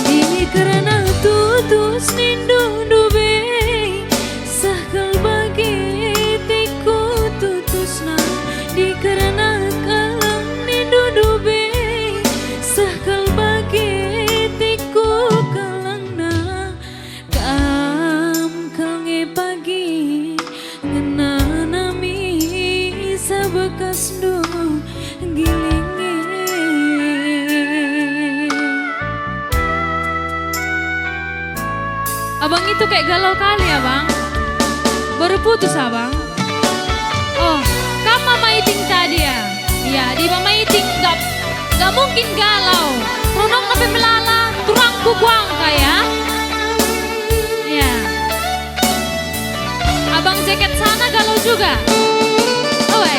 Dikerna tutus nindu ndube, seh kal bage teku tutusna. Dikerna keleng nindu ndube, seh kal bage teku kelengna. Kam kal nge pagi ngenanami sabekasndu giling e. Abang itu kayak galau kali, Abang. Baru putus, Abang. Oh, kam Mama Iting tadi, ya? Ya, di Mama Iting nggak, nggak mungkin galau. Runong nape melala, turangku kuangka, ya. Ya. Abang jaket sana galau juga. Oi.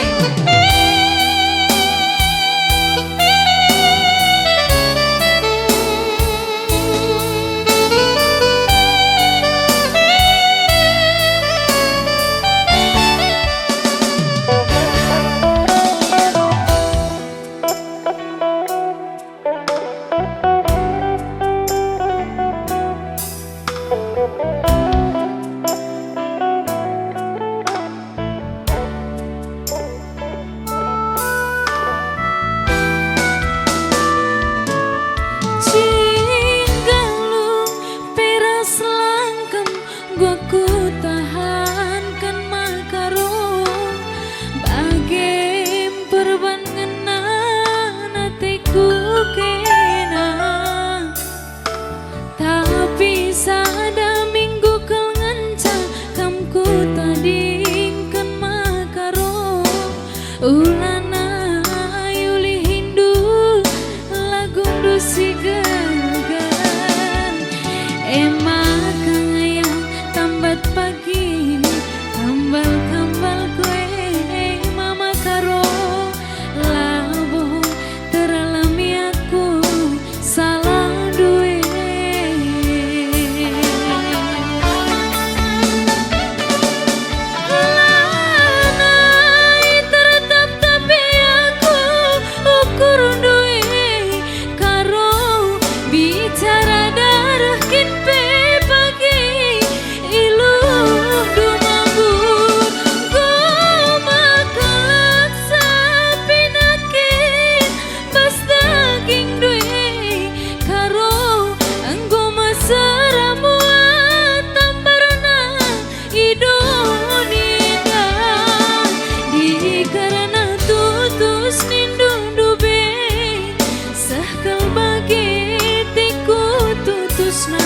E maka ngayah tambat pagi, kambal-kambalku e mama Karo, labo teralami aku salah ndue. Lanai tertap-tapi aku ukur ndue, Karo, bicara dareh kin pe pagi, iluh dumambu, enggo makan sapi nakin, bas daging ndue, Karo, enggo mesera muat tambarna. I doni enda, dikerna tutus nindu ndube, seh kal bage tiku tutusna,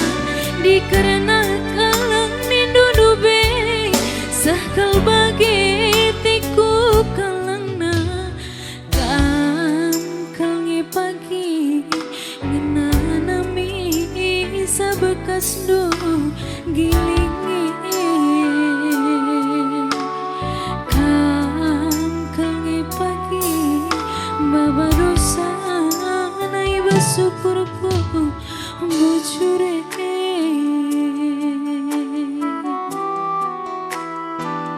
dikerna keleng nindu ndube, seh kal bage tiku kelengna. Kam kal nge pagi ngenanami isa bekasndu giling e. Kam kal nge pagi baba dosa nai bas ukurku bujur e.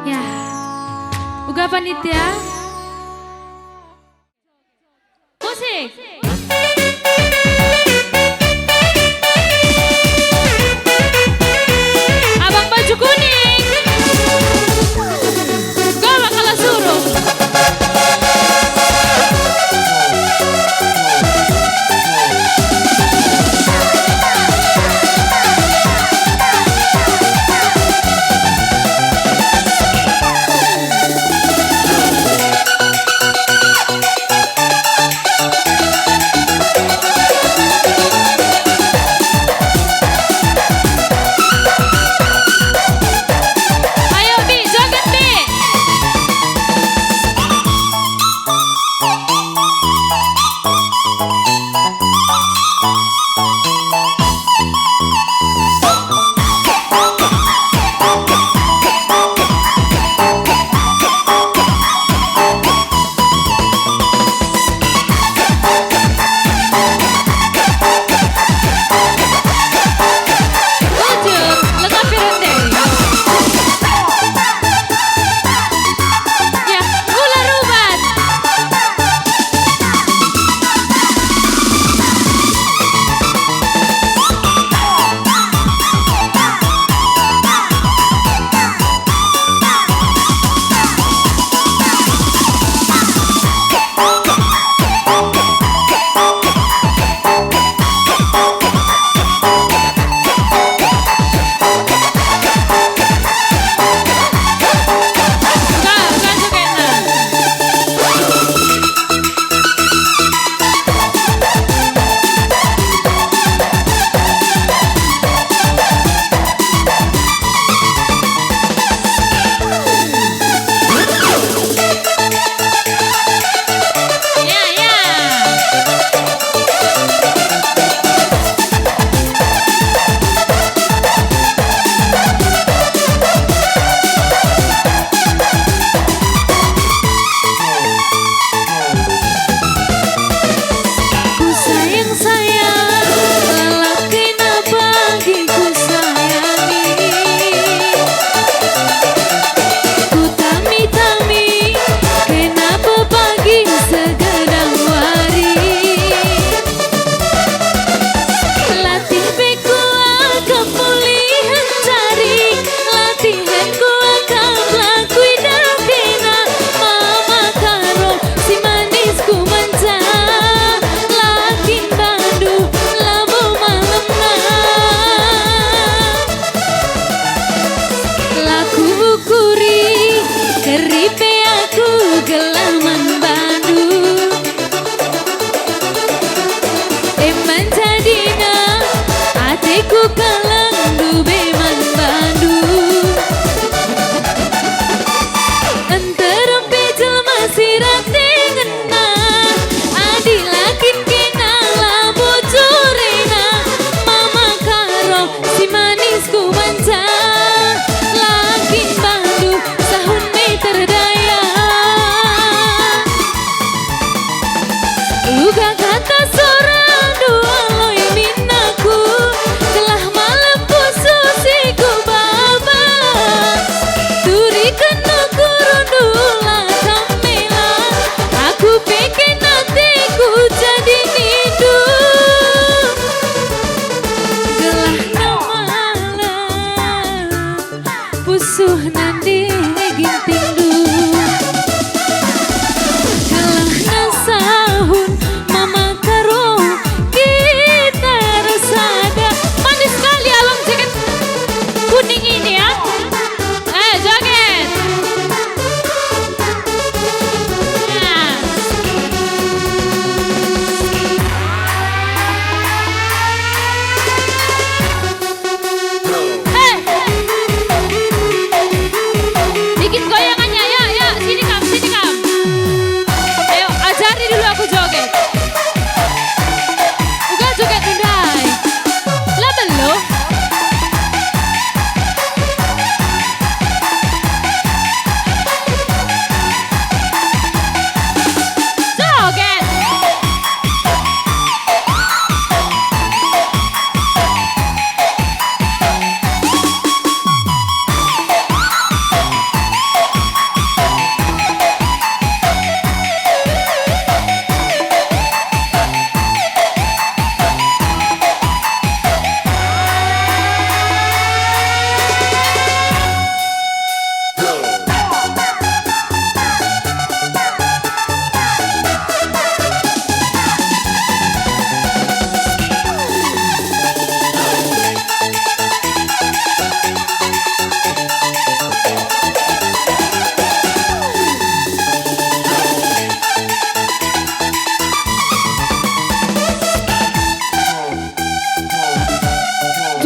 Ya, uga panitia. Musik. Abang baju kuning. Galak kala suruh.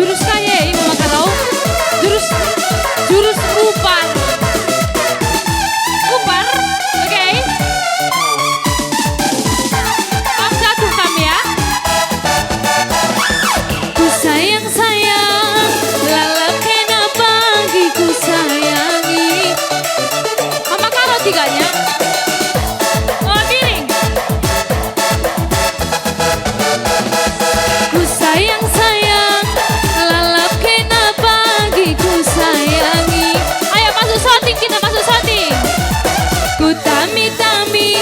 Jurus kaya i, Mama Karo. Jurus, jurus upar. Upar, oke. Pas jatuh kami ya. Ku sayang-sayang, lalap kena pagi ku sayangi. Mama Karo tiganya. Oh, miring. Ku sayang-sayang, lalap kena pagi ku sayangi. Ayo masuk syuting, kita masuk syuting. Ku tami-tami,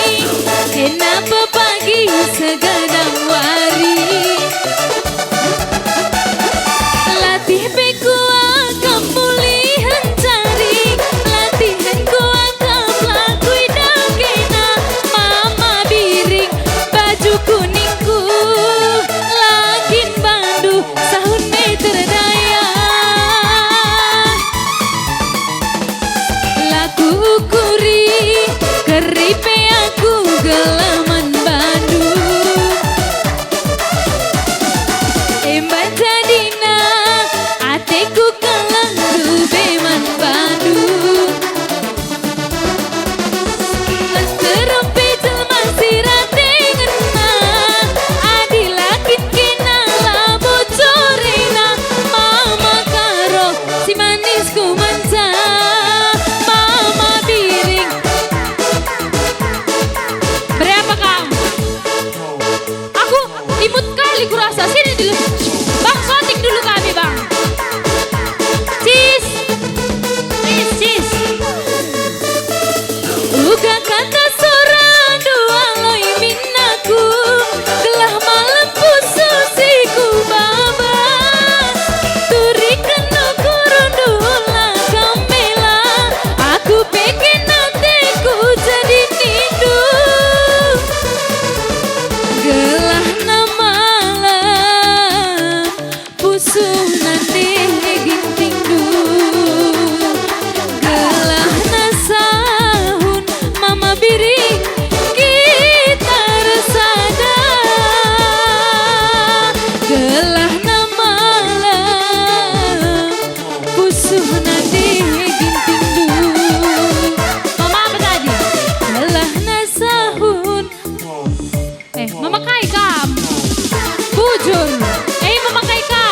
kena pepagi segenap wari. Latih pe kuakap mulih encari, latihen kuakap laku idakena. Mama Biring, baju kuningku, la kin bandu sahun meter daya. La kuukuri, keri pe aku gelah man bandu. Emban jadina ateku keleng lebe man bandu. Nterem pe jelma si rate ngena, adi la kin kena labo corena. Mama Karo, si manis ku manca, Mama Biring. Berapa kam? Aku imut kali kurasa. Sini dulu. Bang, syuting dulu kami, Bang. Sis. Sis, sis. Uga kata sora dua loi minaku, gelah malem pusuh si kubaba. Turiken ukur ndula kam mela, aku pe kin ateku jadi nindu. Gelahna malem, pusuh nande gintingku. Gelahna sahun Mama Biring kita ersada. Gelahna malem, pusuh nande gintingku. Mama apa tadi? Gelahna sahun. Eh, memakai kam. Bujur. Eh, memakai ka.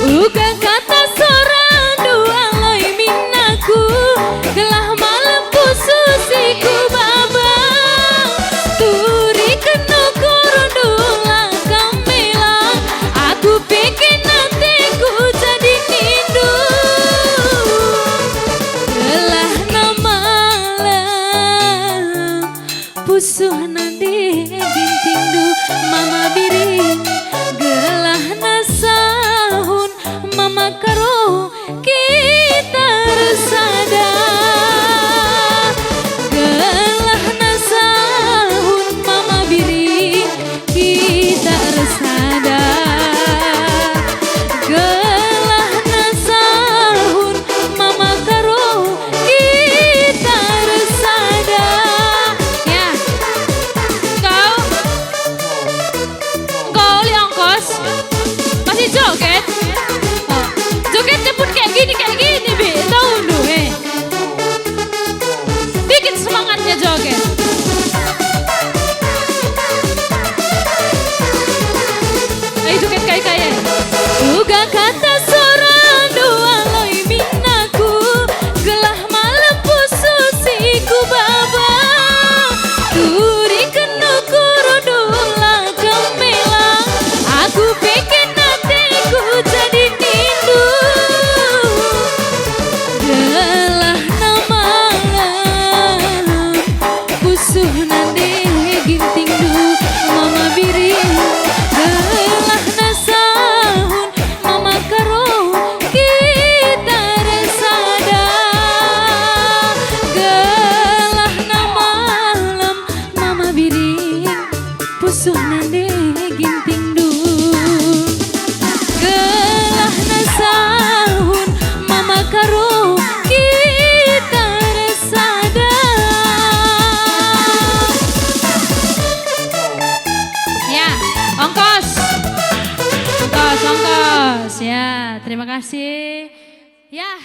Uga kata sora dua loi minaku, gelah malem pusuh si kubaba. Turiken ukur ndula kam mela, aku pe kin ateku jadi nindu. Gelahna malem, pusuh nande gintingku. Mama Biring, gelahna sahun Mama Karo kita ersada. Gelahna sahun Mama Biring kita ersada. Gelahna sahun Mama Karo kita ersada. Ya. Tongkos, ya, terima kasih. Ya,